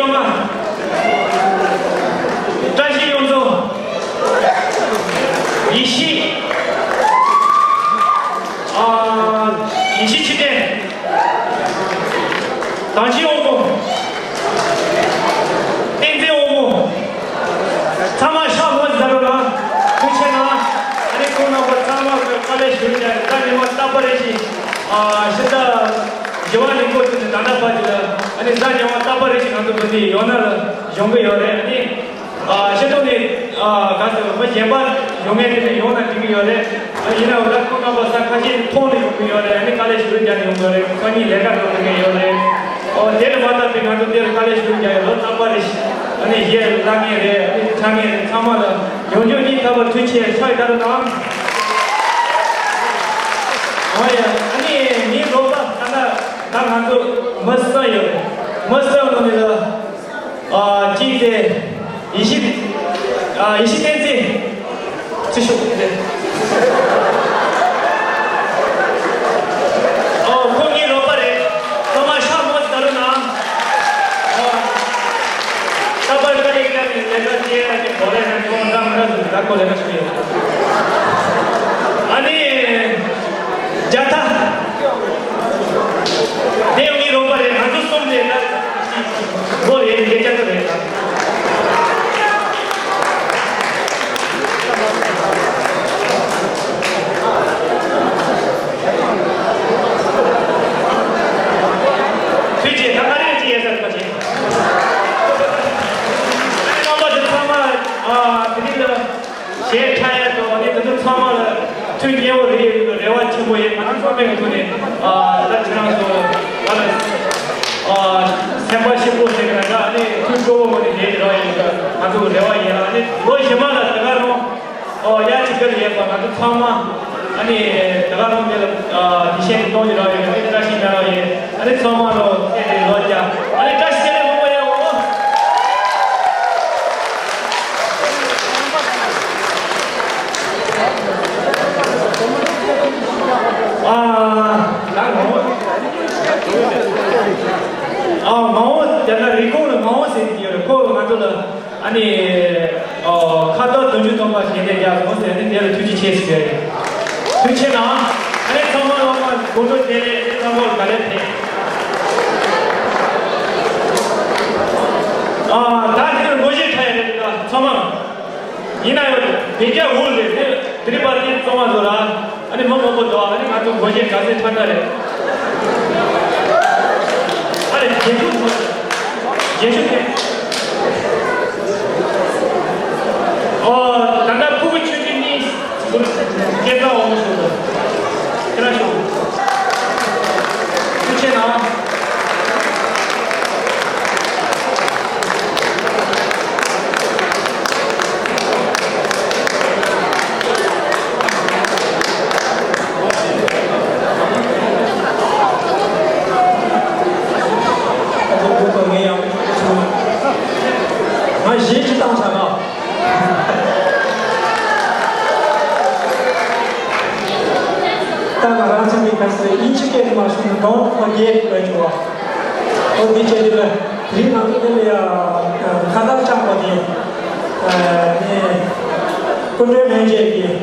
བཀྲ་ཤིས་གཡུ་མཚོ། ཡེ་ཤེས། ཨ། ཡེ་ཤེས་ཆོས་སྒྲོན། དྭངས་ཤེལ་དབང་པོ། བསྟན་འཛིན་དབང་པོ། ཚང་མ་ཤག་ངོ་ཟ་རོ་ལ། ཐུགས་ཆེ་གནང་། ཨ་ནི་ཁོང་རྣམ་པ་ཚང་མ་གི་དཀའ་ལས་ཞུ་ཡ་གཟའ་ཉི་མ་རྟག་པ་རེ་བཞིན། ཨ། ཕྱི་ཟླ་བཞི་པ་ནས་འགོ་བཙུགས་ནས་ད་ལྟ་བར་གྱི་ལ། ཨ་ནི་གཟའ་ཉི་མ་རྟག་པ་རེ་བཞིན་ང་ཚོ་འདི་ནས་ཡོང་ན་ལ་ཡོང་གི་ཡོད་རེད། ཨ་ནི། ཨ། སྤྱི་ཚོགས་ནས། ཨ། ག་ཚོད་མི་གཞན་པ་ཡོང་མཁན་དེ་ཚོ་ཡོང་ན་འགྲིག་གི་ཡོད་རེད། ཨ། ཡིན་ནའང་ད་ཁོང་རྣམ་པ་ས་ཁ་ཤས་མཐོང་ནས་ཡོང་གི་ཡོད་རེད། ཨ་ནི་དཀའ་ལས་ཞེ་པོ་རྒྱག་ནས་ཡོང་གི་ཡོད་རེད། སང་ཉིན་ལས་ཀ་འགྲོ་ཐུབ་མཁན་ཡོད་རེད། ཨོ། དེ་ལ་མ་ལྟོས་པའི་ང་ཚོ་འདིར་དཀའ་ལས་ཞེ་པོ་རྒྱག་ཡོད། ལོ་རྟག་པ་རེ་བཞིན། ཨ་ནི་གཞས་བླ་མཁན་རེད། ཨ་ནི་འཁྲབ་མཁན་རེད། ཚང་མ་ལ་ཡོང་རྒྱུ་གཉིས་ཐུགས་རྗེ་ཆེ། ཕྱག་བརྡབ་རོགས་གནང་། ཨོ་ཡ། ཨ་ནི་ངའི་རོགས་པ་ད་ལྟ་ད་ང་ཚོ་མི་གསུམ་ཡོད་རེད། མི་གསུམ་ནང་ནས་ལ། ཨ། གཅིག་དེ་ཡེ་ཤེས། ཨ། ཡེ་ཤེས་བསྟན་འཛིན། ཚེ་ཤུགས་དེ། ཨོ། ཁོང་གཉིས་རོགས་པ་རེད། ཚང་མ་ཤག་ངོ་ཟ་རོགས་གནང་། ཨོ། ད་བར་དཀའ་ལས་བརྒྱབ་ནས་ལས་ཀ་བྱས། ཨ་ནི་གོ་ལས་ནས་ཁོང་འདྲ་མི་འདྲ་ཟེར་ད་གོ་ལས་ཀ་ཞུ་ཡོད། ཨ་ནི། རྒྱ་ཐག་དེ་ཡང་ངའི་རོགས་པ་རེད། ང་ཚོ་གསུམ་རེད་ད། ལོ་རེ་རེ་རྒྱ་ཐག་རེད་ད། ཐུགས་རྗེ་ཆེ། ད་ཨ་རེ་ཅི་ཡས་ཟེར་པ་ཅི། རྣམ་པ་ཚོ་ཚང་མ། ཨ། དེ་རིང་ལ། གཞས་འཁྲབ་ཡ་དང་། ཨ་ནི་དེ་ཚོ་ཚང་མ་ལ་ཐུགས་མཉེས་པོ་རེད། རེ་བ་ཆེན་པོ་ཡོད། ང་ཚོ་ཚང་མའི་ངོས་ནས། ཨ། ད་ལྟ་ཁྱེད་རང་ཚོ་ང་ལ། ཨ། སེམས་པ་སྐྱིད་པོ་ཞིག་ར་འདྲ། ཨ་ནི་ཐུགས་སྤྲོ་བོ་ངོས་ནས་བསྡད་ཀྱི་རོགས་ཡིན་ཟེར་ང་ཚོ་རེ་བ་ཡིན། ཨ་ནི་ལོ་རྗེས་མ་ལ་དེ་ག་རང་། ཨོ། ཡ་གཅིག་གར་ཡོད་པ་ང་ཚོ་ཚང་མ། ཨ་ནི་དེ་ག་རང་དེ་ལ། ཨ། དེ་བཞིན་གཏོང་རྒྱུ་ར་ཡོད། ཨ་ནི་བཀྲ་ཤིས་ཉར་བ་ཡིན། ཨ་ནི་ཚང་མ་ལོ་ཚེ་རིང་ལོ་བརྒྱ། ཨ་ནི་བཀྲ་ཤིས་བདེ་ལེགས་མང་པོ་ཡོད། ཨ། ད་ངོ་། ཨ། མ་འོངས་དེ་ན་རི་ཁུང་ལ་མ་འོངས་ཟེར་གྱི་ཡོད་རེད། ཁོ་ང་ཚོ་ལ། ཨ་ནི། ཨོ། ཁ་དོག་བདུན་ཅུ་ཐམ་པ་ཞལ་འདེབས་རྒྱག་སོང་ཟེར། ཨ་ནི་དེ་ལ་ཐུགས་རྗེ་ཆེ་ཞུ་ཡ་ཡིན། ཐུགས་རྗེ་ཆེ་གནང་། ཨ་ནི་ཚང་མ་ལོ་མ་དགོང་དྲོ་བདེ་ལེགས། ཚང་མ་ལ་ག་ལེར་ཕེབས། ཨ། ད་དེ་ལ་སྒོར་གཞས་འཁྲབ་ཡ་རེད་ད་ཚང་མ། ཡིན་ན་ཡང་བདེ་འཇགས་འོང་རེད། དེ་དེ་རིང་པར་ཏི་བཙོང་བ་བཟོ་ར། ཨ་ནི་མི་མང་པོ་འདུག་ཨ་ནི་ང་ཚོ་སྒོར་གཞས་ག་ཚོད་འཁྲབ་འཁྲབ་རེད། ཨ་ནི་རྗེས་ཤུལ་ཐོག་རྗེས་ཤུལ་ཐེངས། ཨོ། ད་ལྟ་ཕྲུ་གུ་ཆུང་ཆུང་གཉིས་སྐད་གྲགས་འོང་ཞུ་དང་། ཁྱེད་རང་ཞུ། ཐུགས་རྗེ་གནང་། ཨ་ཙི། ཁོ་ཚོ་ངས་ཡང་ང་གཞས་ཅིག་བཏང་བཞག་ལ། ད་ང་རང་ཚོ་མི་ཁ་སེ་དབྱིན་ཇི་སྐད་དུ་མ་སོང་ན། Don't forget ལབ་བྱུང་བ། ཨོ། འདི་བྱས་དུས་ལ་དེ་རིང་ང་ཚོ་འདི་ལ་ཡ་ཁ་བཏགས་བཅངས་པ་དེ། ཨ་ནི་སྐུ་མགྲོན་ལྷན་རྒྱས་ཀྱིས་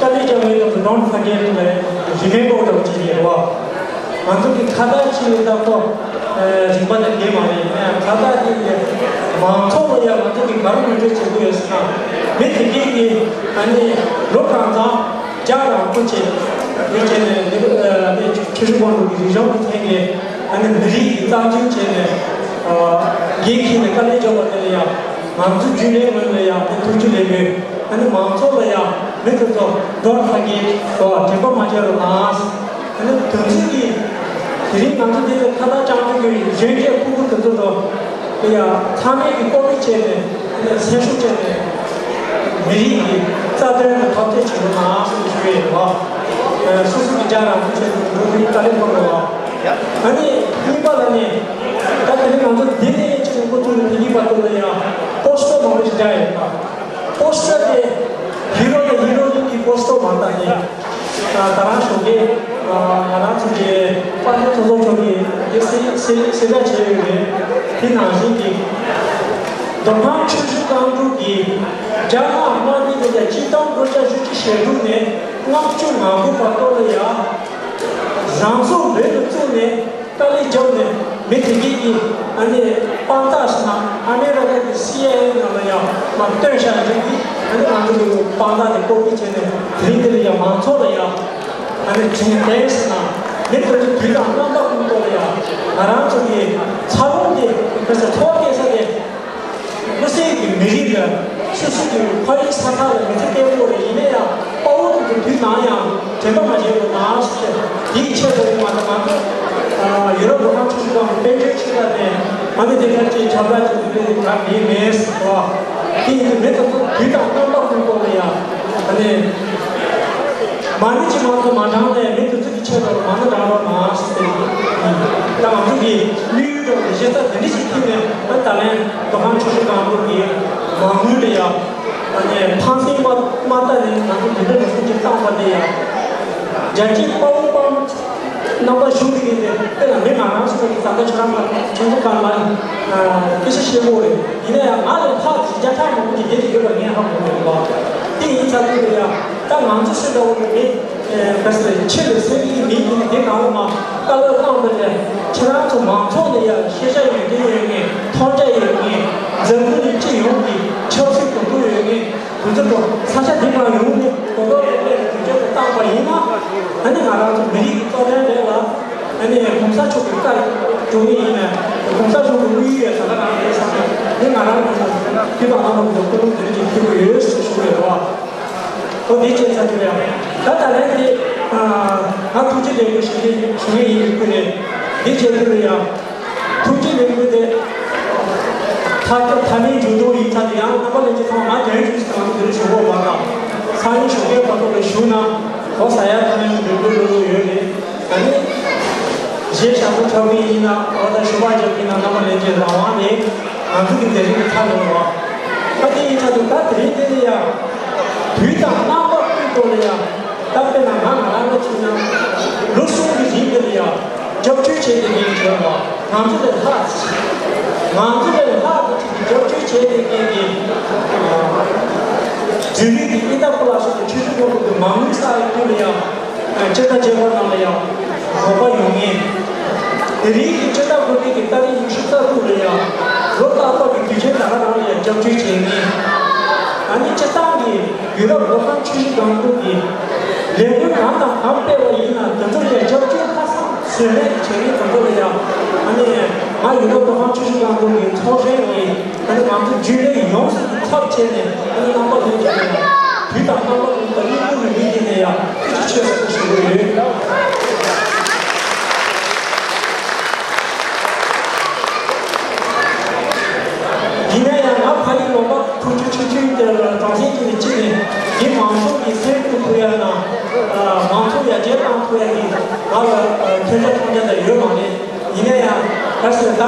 དཀའ་ལས་རྒྱག་མཁན་ཚོ་Don't forget ལབ། Remember ལབ་བྱས་ཡོད་བ། ང་ཚོ་གི་ཁ་བཏགས་ཅིག་ཡོད་ད་ཁོ། ཨ། རིག་པ་དང་འགལ་མ་རེད། ཡིན་ན་ཡང་ཁ་བཏགས་དེ་ཡིས་མང་ཚོགས་ལ་ཡང་ང་ཚོ་གི་ག་རེ་ངོས་འཛིན་བྱེད་དགོས་ཡོད་ཟེར་ན། མི་དེ་གས་ཀྱིས་ཨ་ནི་ལོ་གང་ཙམ་རྒྱ་རིང་པོ་བྱས། དེ་བྱས་ནས་འདི་ཨ་ནི་ཆུ་ཤུར་དབང་ཕྱུག་གི་རིག་གཞུང་གི་ཐད་ནས་ཨ་ནི་མི་རིགས་ཀྱི་རྩ་འཛིན་བྱས་ནས། ཨ། འགན་འཁྱེར་ནས་དཀའ་ལས་རྒྱབ་པ་དེ་ལ་ཡང་ང་ཚོ་རྒྱུན་ལས་ངོས་ནས་ཡང་ཨ་ནི་ཐུགས་རྗེ་ལེགས་འབུལ། ཨ་ནི་མང་ཚོགས་ལ་ཡང་མི་དེ་ཚོ་Don't forget ལབ། དྲན་པ་མ་བརྗེད་རོགས་གནང་། ཨ་ནི་དོན་ཚན་གྱི་དེ་རིང་ང་ཚོ་འདི་ལ་ཁ་བཏགས་བཅངས་ཐུབ་ཀྱི་གཞོན་སྐྱེས་ཕྲུ་གུ་དེ་ཚོ་དང་། དེ་ཡང་ཚང་མས་ཀྱི་ལྐོག་མིག་བྱས་ནས། དེ་ནས་སེམས་ཤུགས་བྱས་ནས་མི་རིགས་ཀྱི་རྩ་དོན་ལ་འཐབ་རྩོད་བྱེད་རོགས་གནང་ཞེས་ཞུ་ཡི་ཡོད། ཨ། སོ་སོ་གི་རྒྱ་རིང་པོ་བྱས་ནས་འགྲོ་རྒྱུའི་དཀའ་ལས་ཁག་པོ་ཡོད། ཨ་ནི་གཉིས་པ་ལ་ནི། ད་དེ་རིང་ང་ཚོ་འདི་ནས་ཅིག་འགོ་བཙུགས་ནས་དེ་གཉིས་བར་དུ་ལ་ཡང་པོ་སི་ཊར་མང་པོ་ཞིག་བཞག་ཡོད། པོ་སི་ཊར་དེ་ཧི་རོ་དང་ཧི་རོ་ཡིན་གྱི་པོ་སི་ཊར་མ་བཏང་ནས། ད་རང་ཞོགས་ཀས་ང་རང་ཚོ་གི་ དཔལ་ལྡན་ཚོགས་གཙོ་མཆོག་གིས་དེ་གསལ་གསལ་གསལ་བསྒྲགས་བྱས་ཡོད་རེད། དེ་ནང་བཞིན་གྱི་མདོ་ཁམས་ཆུ་བཞི་སྒང་དྲུག་གི་རྒྱ་ནག་དམག་མི་དེ་ལ་སྤྱི་ཟླ་དགུ་བཅུ་བཞི་བཅུ་ཞེ་དྲུག་ནས་ལྔ་བཅུ་ང་དགུ་བར་དུ་ལ་ཡ་རང་སྲོག་འབེན་དུ་བཙུགས་ནས། དཀའ་ལས་བརྒྱབ་ནས་མི་དེ་གས་ཀྱིས་ཨ་ནི་དཔང་རྟགས་ཤིག་ན་ཨ་མི་རི་ཀ་གི་སི་ཨའི་ཨེ་ནང་ལ་ཡང་མར་བཏོན་བཞག་འདུག་གི། ཨ་ནི་ང་ཚོ་གི་དཔང་རྟགས་དེ་ཀོ་པི་བྱས་ནས་དེ་རིང་འདི་ལ་ཡང་མང་ཚོགས་ལ་ཡང་ཨ་ནི་དྲན་རྟེན་ཟེར་ན་མི་དེ་ཚོ་དུས་དང་རྣམ་པ་ཀུན་ཏུ་ལ་ཡང་ང་རང་ཚོ་གི་འཚར་ལོངས་དེ་ག་ས་འཚོ་བ་སྐྱེལ་ས་དེ། དམིགས་བསལ་གྱི་མི་རིགས་ལ་སོ་སོ་གི་ཕ་ཡུལ་ས་ཐག་ལ་མི་ཚེ་སྐྱེལ་དགོས་རེད། ཡིན་ན་ཡང་དཔའ་བོ་དེ་ཚོ་དུས་ནམ་ཡང་དྲན་པ་མ་བརྗེད་དགོས་ན་ཟེར། དེའི་ཆེད་དུ་ཡིན་མ་གཏོགས་ང་ཚོ་ཡུ་རོབ་མདོ་ཁམས་ཆུ་བཞི་སྒང་དྲུག་དཔལ་འབྱོར་ཆེ་ས་ནས་ང་ཚོ་དེ་ག་ཅིག་ཁྱབ་བསྒྲགས་ཀྱི་འདུག་པས་དེ་ག་མེད་མེད་ཟེར་བ། དེ་ཡིན་དུས་མི་དེ་ཚོ་དུས་དང་རྣམ་པ་ཀུན་ཏུ་ལ་ཡང་ཨ་ནི་མ་ཎི་གཅིག་མ་གཏོགས་མ་བགྲངས་ནས་མི་དེ་ཚོ་ཆེད་དུ་མ་ཎི་བགྲང་རོགས་གནང་ཟེར་ཏེ། ད་ང་ཚོ་གི་དམིགས་ཡུལ་འདྲ་བོ་གཞི་རྩ་དེ་འདྲ་ཞིག་ཐིག་ནས་ད་ད་ལན་མདོ་ཁམས་ཆུ་བཞི་སྒང་དྲུག་གི་མ་དངུལ་ལ་ཡ་ད་ནས་ཕངས་སེམས་མ་མ་ལྟ་ནས་ང་ཚོ་དེ་འདྲ་ལས་སུ་ཅིག་བཏང་བ་དེ་ཡ་རྒྱལ་གཅེས་དཔའ་བོ་དཔའ་མོ་རྣམ་པ་གཞུང་དེ་གི་དེ་དཔེ་ལ་མི་ང་རང་ཚོ་གི་ད་ལྟ་ཁྱེད་རང་ལ་ཁྱེད་ཚོ་གང་ལ་སྐད་ཆ་བཤད་དགོས་རེད། ཡིན་ན་ཡང་ང་ལས་ལྷག་བརྒྱ་ཕྲག་མང་པོ་ཅིག་བསྡད་དེ་ཡོད་པ་ངས་ཧ་གོ་གི་འདུག་བ། དེ་ཡིན་ཚར་དུས་དེ་ཡ་ད་ང་ཚོ་སུ་འདྲ་བོ་རེད་མི། ཨེ། ག་ཟེར་ཆེད་ལས་སེམས་ཀྱི་མི་ཡིན་དེ་གང་ལ་མ་དཀའ་ལས་བླངས་པ་ལས་ཁྱེད་རང་ཚོ་མང་ཚོགས་ནས་ཡང་ཤེས་བྱ་ཡོད་མཁན་ཡོད་མཁན་མཐོང་རྒྱ་ཡོད་མཁན་འཛམ་བུ་གླིང་སྤྱི་ཡོངས་ཀྱི་ཆབ་སྲིད་གོ་རྟོགས་ཡོད་མཁན་དེ་ཚོ་ས་ཆ་འདི་གང་ཡོང་ནས་གོ་རྟོགས་ཡོད་མཁན་གྱི་དུས་ཆེན་དུ་བཏང་པ་ཡིན་ན་ཨ་ནི་ང་རང་ཚོ་མི་རིགས་ཀྱི་གཙོ་དོན་རེད་ལ་ཨ་ནི་གོང་ས་མཆོག་གི་བཀའ་འགྲོ་གི་ཡིན་ན་གོང་ས་མཆོག་གི་དམིགས་ཡུལ་ཡང་ད་ག་རང་རེད་བསམ་ནས་ཨ་ནི་ང་རང་ཚོ་དུས་དང་རྣམ་པ་ཀུན་ཏུ་སྐུ་ལུང་དེ་རིང་ཅིག་ཕུལ་གྱི་ཡོད་ཟེར་ཞུ་གི་ཡོད་རེད་བ། ཨོ་དེ་བྱས་ཚར་དུས་ཡང་ད་ད་ལན་དེ་ང་ཐུགས་རྗེ་ལེགས་འབུལ་ཞུ་གི་ཞུ་གི་ཡིན་ཁུལ་རེད། དེ་བྱས་དུས་ཡང་ཐུགས་རྗེ་ལེགས་འབུལ་དེ་ཐ་ཐ་མའི་མཇུག་སྡོམ་ཡིན་ཚར་དུས་ཡང་རྣམ་པ་ལྷན་རྒྱས་ཚང་མ་དོན་ཆུང་ཞིག་ང་ཚོ་དེ་རིང་ཞུ་དགོས་པ་དང་ཚང་མས་ཞུ་མཁན་བར་དུ་ལ་ཞུ་ན་གོ་ས་ཡ་ཐ་མའི་མཇུག་སྡོམ་ལོ་ལོ་ཡོད་རེད། ད་ནི་གཞས་ཞབས་བྲོ་འཁྲབ་མཁན་ཡིན་ན་འོ་ད་ཞུ་བ་རྒྱབ་མཁན་ན་རྣམ་པ་ལྷན་རྒྱས་རང་དབང་རེད། ང་ཚོ་གི་དེ་རིང་གི་ཐག་ཉེ་བ། ད་དེ་ཡིན་ཚར་དུས་ད་དེ་རིང་འདི་ལ་ཡ། དུས་དང་རྣམ་པ་ཀུན་ཏུ་ལ་ཡ། ད་དཔེར་ན་ང་ང་རང་ལ་ཕྱིན་ན། ལོ་གསུམ་གྱི་རིང་འདི་ལ་ཡ། རྒྱབ་སྐྱོར་བྱས་ཏེ་ངས་བྱས་པ། ང་ཚོ་ལས་ལྷག་ཅིག་ང་ཚོ་ལས་ལྷག་ཅིག་གི་རྒྱབ་སྐྱོར་བྱས་ཏེ་ངས་ཀྱི། འཛུལ་རིགས་ཀྱི་ཨིན་ད་པ་ལ་སོགས་ཀྱི་ཆུ་ཚོད་ཀྱི་མ་དངུལ་བསགས་ཡོད་དུས་ལ་ཡ། སྤྱི་ཟླ་བརྒྱད་པ་ནང་ལ་ཡང་རོགས་པ་ཡོང་ངེས། དེ་རིང་གི་སྤྱི་ཟླ་དགུ་པའི་གི་ཏ་རིག་ཉི་ཤུ་རྩ་དྲུག་ལ་ཡང་ལོ་རྟག་པར་གྱི་དུས་ཆེན་ད་ག་རང་ལ་ཡང་རྒྱབ་སྐྱོར་བྱེད་ངེས། ཨ་ནི་སྤྱི་བཏང་གི་ཡུ་རོབ་མདོ་ཁམས་ཆུ་བཞི་སྒང་དྲུག་གི་ལས་འགུལ་གང་དང་གང་སྤེལ་བ་ཡིན་ན་དེ་ཚོ་ལ་ཡང་རྒྱབ་སྐྱོར་ཁ་སང་བཟོས་མེད་བྱེད་མཁན་དེ་ཚོ་ལ་ཡང་ཨ་ནི་ང་ཡུ་རོབ་མདོ་ཁམས་ཆུ་བཞི་སྒང་དྲུག་གི་ཚོགས་གཞོན་གྱི། ཨ་ནི་ང་ཚོ་རྒྱུན་ལས་ཡོངས་སུ་ཚབ་བྱས་ནས་ཨ་ནི་རྣམ་པ་ལྷན་རྒྱས་ནས་དུས་དང་རྣམ་པ་ཀུན་ཏུ་སྙིང་ཁོང་གི་མི་དེ་ནས་ཡང་ཐུགས་རྗེ་ཆེ་ཟེར་ཞུ་གི་ཡོད། ཡིན་ན་ཡང་ང་ཕ་ཡུལ་ལུང་པ་ཐུགས་རྗེ་ཆེ་ཆུང་དེ་ལ་གྲོང་གསེབ་ཀྱི་གཅིག་ནས་འདི་མང་ཚོགས་ཀྱི་སེམས་ཁུར་ཐུབ་ཡ་དང་མང་ཚོགས་ཡར་རྒྱས་གཏང་ཐུབ་ཡ་གི་ང་ལ་མཐུན་རྐྱེན་ཐོབ་རྒྱུ་ད་ཡོད་མ་རེད། ཡིན་ན་ཡང་གལ་སྲིད་ད་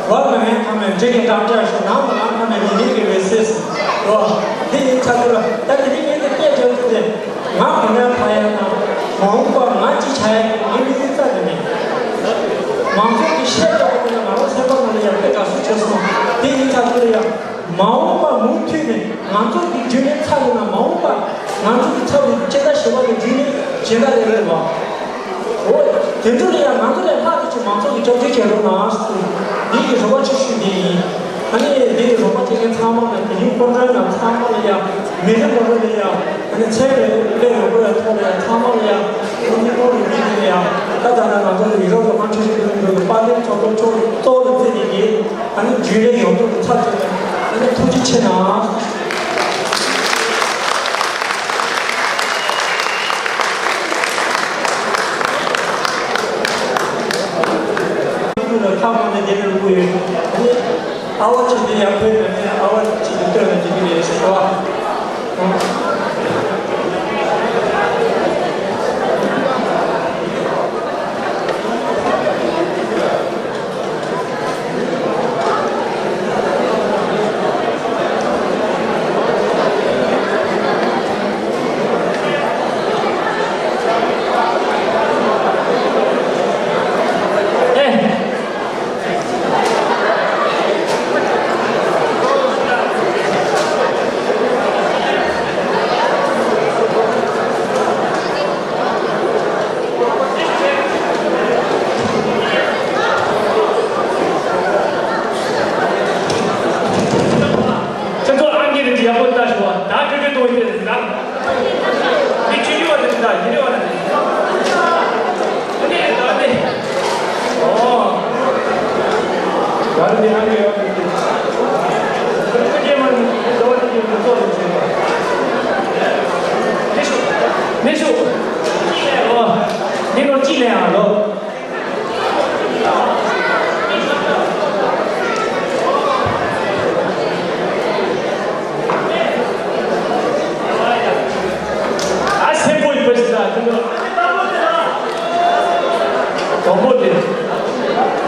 བ་མ་ངན་ཁ་མེད་འདྲེ་གི་འགྲམ་ལྕག་ཞུ་ནང་མ་ངན་ཁ་མེད་མི་མེད་ཀྱི་རེད་ཟེར་རོ། དེ་ཡིན་ཚ་དུ་ལ་ད་དེ་རིང་ངས་དེ་སྐད་རྒྱབ་རྒྱུ་དེ་ང་གོ་ནས་ཕ་ཡ་དང་མ་འོངས་པ་ང་ཅི་བྱ་ཡ་ངའི་མི་ཚེ་རྩ་དེ་མེད། མང་ཚོགས་ཀྱི་བཤད་རྒྱག་པ་དེ་ལ་ང་རང་སེམས་པ་ནང་ལ་ཡང་དཔེ་དགའ་བསུ་བྱས་སོང་། དེ་ཡིན་ཚ་དུ་ལ་ཡང་མ་འོངས་པ་མུ་མཐུད་ནས་ང་ཚོ་གི་རྒྱུན་ལས་ཚར་ཡོད་ན་མ་འོངས་པ་ང་ཚོ་གི་ཚབ་ནས་སྤྱི་ཟླ་བཞི་པ་གི་རྒྱུན་ལས་གཞན་དག་རེ་རེ་བ། འོ། དེ་ཚོ་ལ་ཡང་ང་ཚོ་ལས་ལྷག་ཏུ་ཅིག་མང་ཚོགས་ཀྱི་སྐྱབས་བཅོལ་བྱེད་རོགས་གནང་ཟེར། འདི་ཡི་རོགས་པ་ཆེ་ཤོས་འདི་ཡིན། ཨ་ནི་འདི་ཡི་རོགས་པ་བྱེད་མཁན་ཚང་མ་ལ་དེ་རིང་སྐུ་མགྲོན་རྣམས་ཚང་མ་ལ་ཡང་མི་རེ་ངོ་རེ་ལ་ཡང་ཨ་ནི་ཚེ་རེ་ལས་ཡོང་སྒོ་ཡང་ཐོག་ལ་ཡང་ཚང་མ་ལ་ཡང་ཨ་ནི་སྐུ་མགྲོན་འདི་ཡིན་ལ་ཡང་ད་ད་ལྟ་ང་ཚོ་ལ་ཡུ་རོབ་ལ་མང་ཆེ་ཤོས་ཀྱི་མི་འགྲོ་གི་དཔལ་ལྡན་ཚོགས་གཙོ་མཆོག་གཙོ་བོ་ལ་བརྩིས་ནས་ཀྱི་ཨ་ནི་རྒྱུན་ལས་ཡོངས་རྫོགས་ཀྱི་ཚབ་བྱས་ནས་ཨ་ནི་ཐུགས་རྗེ་ཆེ་གནང་། ཁ་མང་ནས་བསྡད་པའི་ལུགས་ཡོད། ཨ་བ་གཅིག་དེ་ཡར་འཕེལ་ནས་ཨ་བ་གཅིག་ཏུ་སྟོན་ནས་བསྡད་ཀྱི་རེད་ཟེར་བ། ནས་ཨ་ནི་ཡོད་ཀྱི་ཁོ་རྗེས་མ་ནི་ཟླ་བ་གཅིག་གི་ཚོགས་ལ་བྱེད་པ། ནེ་ཤུ། ནེ་ཤུ། ཨོ། འདི་ནོར་གཅིག་ལེན་ཨ་ལོ། ཨ་སེམས་པོ་ཡིན་པ་ཞིག་ལ་དེ་ནོར། དང་པོ་དེ།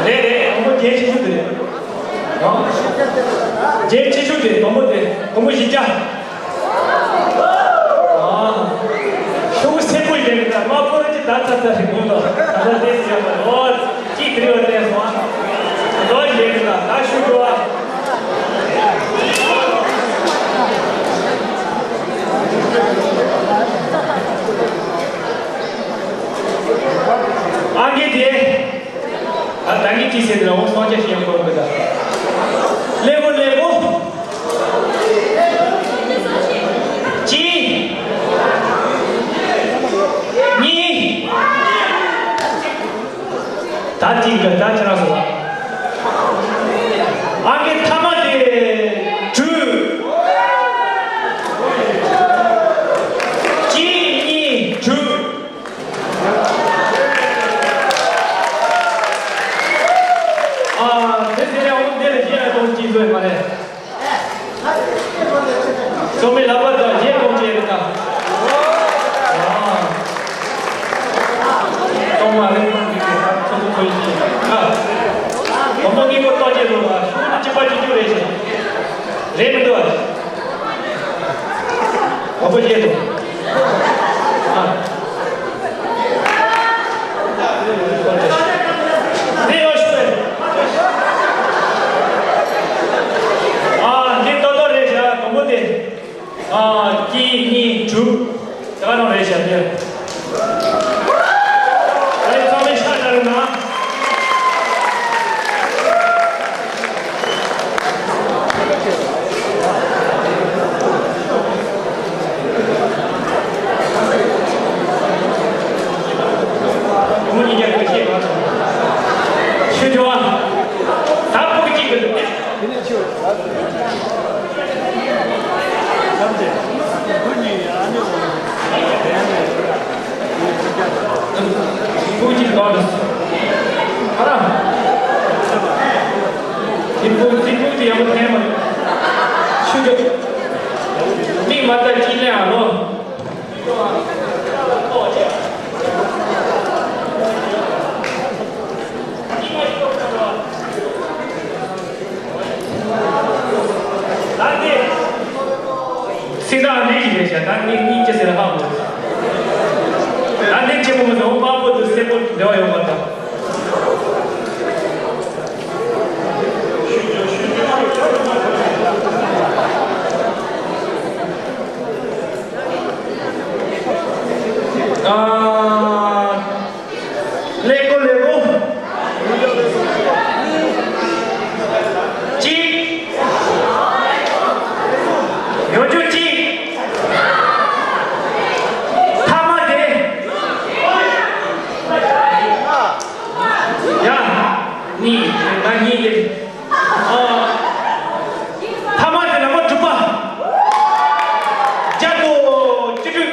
རེད་རེད། དང་པོ་རྒྱན་ཆེ་ཤོས་དེ་རེད། རྒྱན་ཆེ་ཤོས་དེ་དང་པོ་དེ་དང་པོ་བཞི་བརྒྱ། ཨ། ཤོག་སེར་པོ་ཡིན་ན་མ་ཕོ་ར་ཅི་ད་ཚ་ཚ་ཞིག་དགོངས་དང་ད་ལྟ་དེ་ཟེར་ཡག་མ་རེད། ཨོ། ཅི་དྲི་བ་བསྟན་སོང་ཨ། ལོ་ཡིན་ན་ད་ཤུ་འགྲོ་ཨ། ཨང་ཀི་དེ། ད་ད་གིན་ཅི་ཟེར་དེ་ལ་འོང་སོང་ཅེས་ཤིག་ཡང་གོ་རུ་གི་ད། ལེགས་པོ་ལེགས་པོ། གཅིག་གཉིས། ད་གཅིག་གི་ད་ཁྱེད་རང་སོང་བ། ཨང་ཀི་ཐ་མ་དེ་དྲུག་གཅིག་གཉིས་དྲུག་ཨ། དེ་ཟེར་ཡང་འོང་དེ་ལ་རྗེས་ལ་གཏོང་ཅི་བཟོས་མ་རེད། སོ་མའི་ལག་པ་དང་རྗེས་གཏོང་ཅི་རེད་ད། ཨ། གཏོང་མ་རེད་གཏོང་ཅི་རེད་ད་ཚོ་ཚོ་ཚོ་ཡིན་ཅི། ཨ། དང་པོ་གཉིས་པོ་གཏོང་ཅི་རེད་པ་ཤུགས་ནི་གཅིག་པ་གཅིག་རྒྱུ་རེད་ཤག་རེད་མི་འདུག་ཨ། ག་པོ་བཤད་དོ། ཨ། འདི་ཡོ་ཤུ་པེ། ཨ། འདི་ཏོ་ཏོ་རེད་ཤག་དང་པོ་དེ། ཨ། གཅིག་གཉིས་དྲུག་ད་ག་རང་རེད་ཤག་འདི། ད་ཡི་ཚང་མས་ཤ་ཟ་རུ་ན། ཁོང་གཉིས་ཀྱང་ག་ཤེད་པ་དང་། ཤོད་ཆོག་ཨ། ད་ཕུག་གཅིག་གི། ཕུག་གཅིག་གི་དོག་ཏུ། ཨ་ར། དེ་ཕུག་དེ་ཕུག་དེ་ཡག་པོ་འཐེན་མ་རེད། ཤུ་རྒྱུ། མིག་མ་ལྟ་ཅི་ལེན་ཨ་ལོ། སྲིད་ད་འདི་ཞིག་རེད་ཤག་ད་འདི་གཉིས་ཅི་ཟེར་ཧ་གོ། ད་འདི་ཆེན་པོ་མི་འདུག་དམར་པོ་དང་སེར་པོ་འབྲེལ་བ་ཡོད་མ་རེད། ཨ། ཀླད་ཀོར་ཀླད་ཀོར། གཅིག་ཡོང་རྒྱུ་གཅིག་ཐ་མ་དེ། ཡ། གཉིས། ད་གཉིས་དེ། ཨ། ཐ་མ་དེ་ལ་མ་གྲུབ་པ། བརྒྱ་དང་བཅུ་དྲུག་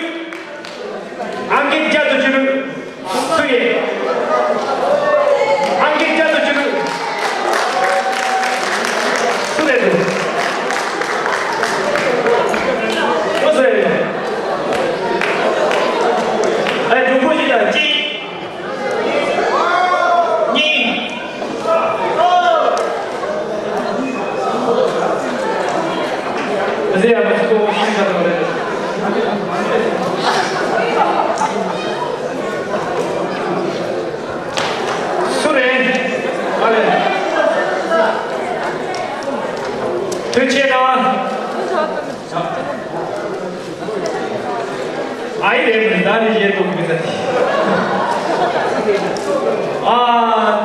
ཨང་ཀི་བརྒྱ་དང་བཅུ་དྲུག་སུ་ཡིན། ཨང་ཀི་བརྒྱ་དང་བཅུ་དྲུག་སུ་རེད་འདུག་ཨོ་སུ་རེད། ཨེ། གྲུང་པོ་ཞིག་ལ་གཅིག་གཉིས། ཨ་ཟེ་ཡ་མ་སུ་ཞིག་ད་རེད། སུ་རེད། ཨ་རེད། ཐུགས་རྗེ་གནང་། ཨ་ཡི་རེད་མི་ད་ནི་ཡེ་ཏོ་མི་ད་དེ། ཨ།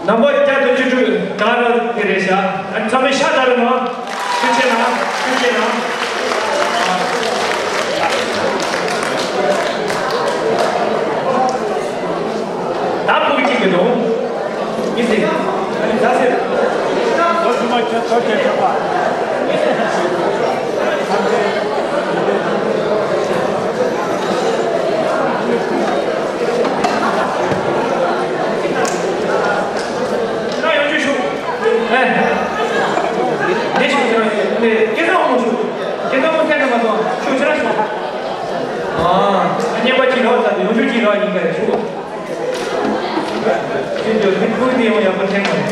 ནམ་པ་བརྒྱ་དང་བཅུ་དྲུག་ད་ར་དེ་རེད་ཤག་ཨ་ཚང་མས་ཤ་ད་རུ་ན། ཐུགས་རྗེ་གནང་། ཐུགས་རྗེ་གནང་། ད་ཕུག་གཅིག་གི་དོ། ཡིན་ཟེར། ཨ། བརྙན་པ་གཅིག་རག་ཚར་ཏེ་ཡོང་ཆུ་གཅིག་རག་ཡིན་ག་རེ་ཞུ། ཁྱོད་ཚོ་མི་བུ་དེ་ཡང་ཡག་པོ་ཐེངས་མ་རེད།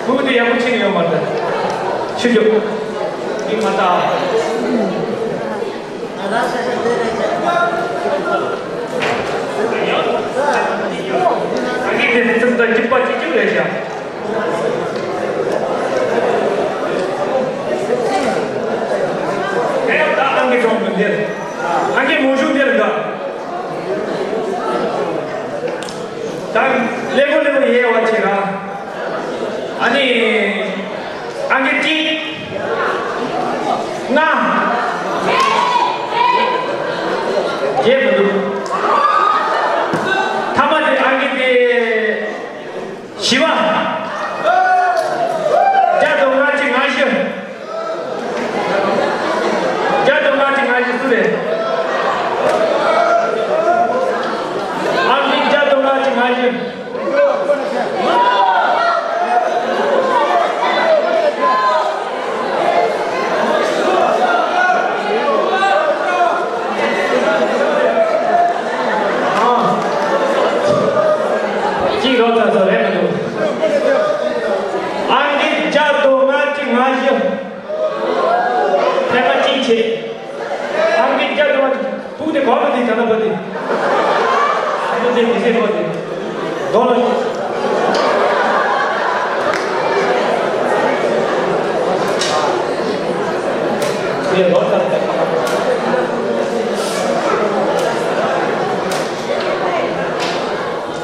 བུ་དེ་ཡག་པོ་ཆེ་ཡོད་མ་རེད། ཆུ་རྒྱུག་འདི་མ་ལྟ། ཨ་ནི་དེ་ཚོ་ད་སྐྱིད་པ་སྐྱིད་སྐྱིད་རེད་ཤག་ཨང་ཀི་གྲོང་མི་འདིར། ཨང་ཀི་མོ་ཤུ་འདིར་དགའ། ད་ལེགས་པོ་ལེགས་པོ་ཡལ་བ་བྱེད་ར། ཨ་ནི། ཨང་ཀི་གཅིག་ལྔ། བརྗེད་མི་འདུག་ཐ་མ་དེ་ཨང་ཀི་དེ། བཞི་པ། བརྒྱ་དང་ལྔ་བཅུ་ང་བཞི། བརྒྱ་དང་ལྔ་བཅུ་ང་བཞི་སུ་རེད། ཨང་ཀི་བརྒྱ་དང་ལྔ་བཅུ་ང་བཞི། གཅིག་རོགས་ཚ་ཚ་རེད་མི་འདུག་ཨང་ཀི་བརྒྱ་དང་ལྔ་བཅུ་ང་བཞི། ཐེངས་མ་གཅིག་བྱེད། ཨང་ཀི་བརྒྱ་དང་ལྔ་བཅུ། ཕྲུ་གུ་དེ་གོ་མི་འདུག་ད་ལྟ་བུ་དེ། ཨ་ནི་དེ་མི་ཟེར་བ་དེ། དོ་ལོ། དེ་ལོ་ད།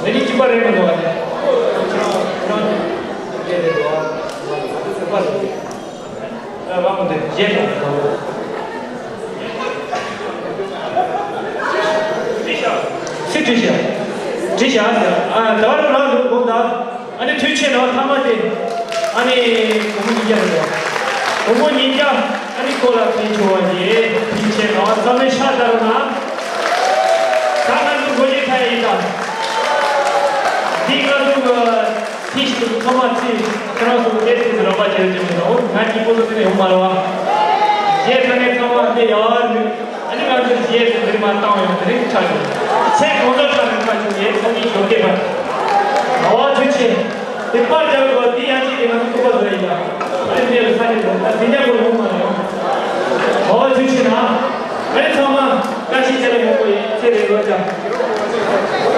མི་ནི་གཅིག་པ་རེད་མི་འདུག་བ་དེ། དེ་རེད་འདུག་བ། ཨ་རང་དེ་བརྗེད་སོང་། སུས་བྲིས་ཤག་བྲིས་ཤག་ཟེར། ཨ། ད་རུང་རང་ལུགས་དགོངས་དག་ཨ་ནི་དུས་ཆེན་ནང་ཐ་མ་དེ། ཨ་ནི་སྒོར་མོ་ཉིས་བརྒྱ་རེད་པ། སྒོར་མོ་ཉིས་བརྒྱ། ཨ་ནི་ཁོ་ལ་ཕན་ཆོག་པ་ཡིན། དུས་ཆེན་ནང་ཚང་མས་ཤ་ལྟ་རོགས་གནང་། ད་ང་ཚོ་སྒོར་གཞས་ཁ་ཡིན་ད། འདི་ང་ཚོ་གི། ཁྱེད་ཞིག་ཚང་མ་ཚེ་ཁྱེད་རང་ཚོ་སྐྱེས་ཚེ་རོགས་པ་བྱེད་ཀྱི་མི་འདུག་ང་གཅིག་པོ་ཚོ་དེ་ནས་ཡོང་མ་རེད་བ། རྗེས་ཐོན་ནས་ཚང་མ་འདི་ཡག་རེད། ཨ་ནི་ང་ཚོ་རྗེས་སུ་འདིར་མ་བཏང་ཡོང་དེ་རིང་ཆགས་ཡོད། ཚེ་གང་ཚོད་ཆགས་ནས་ཆགས་བྱུང་ཡས་ཚོགས་མི་ཞོགས་ཀས་པར། ཨ་བ་ཐུགས་ཆེ། དེ་པར་རྒྱག་དགོས་འདི་ཡང་གཅིག་གིས་ང་ཚོ་ཐུག་པ་བཟོ་ཡིན་ལ། ཨ་ནི་འདི་ལ་ས་ནས་འགྲོ་ད་འདི་འདྲ་པོ་ཡོང་མ་རེད་ཡོང་། ཨ་བ་ཐུགས་ཆེ་ན། ཨ་ནི་ཚང་མ་བཀྲ་ཤིས་བདེ་ལེགས་ཡོང་དགོས་ཡིན་ཚེ་རིང་རོགས་བྱ།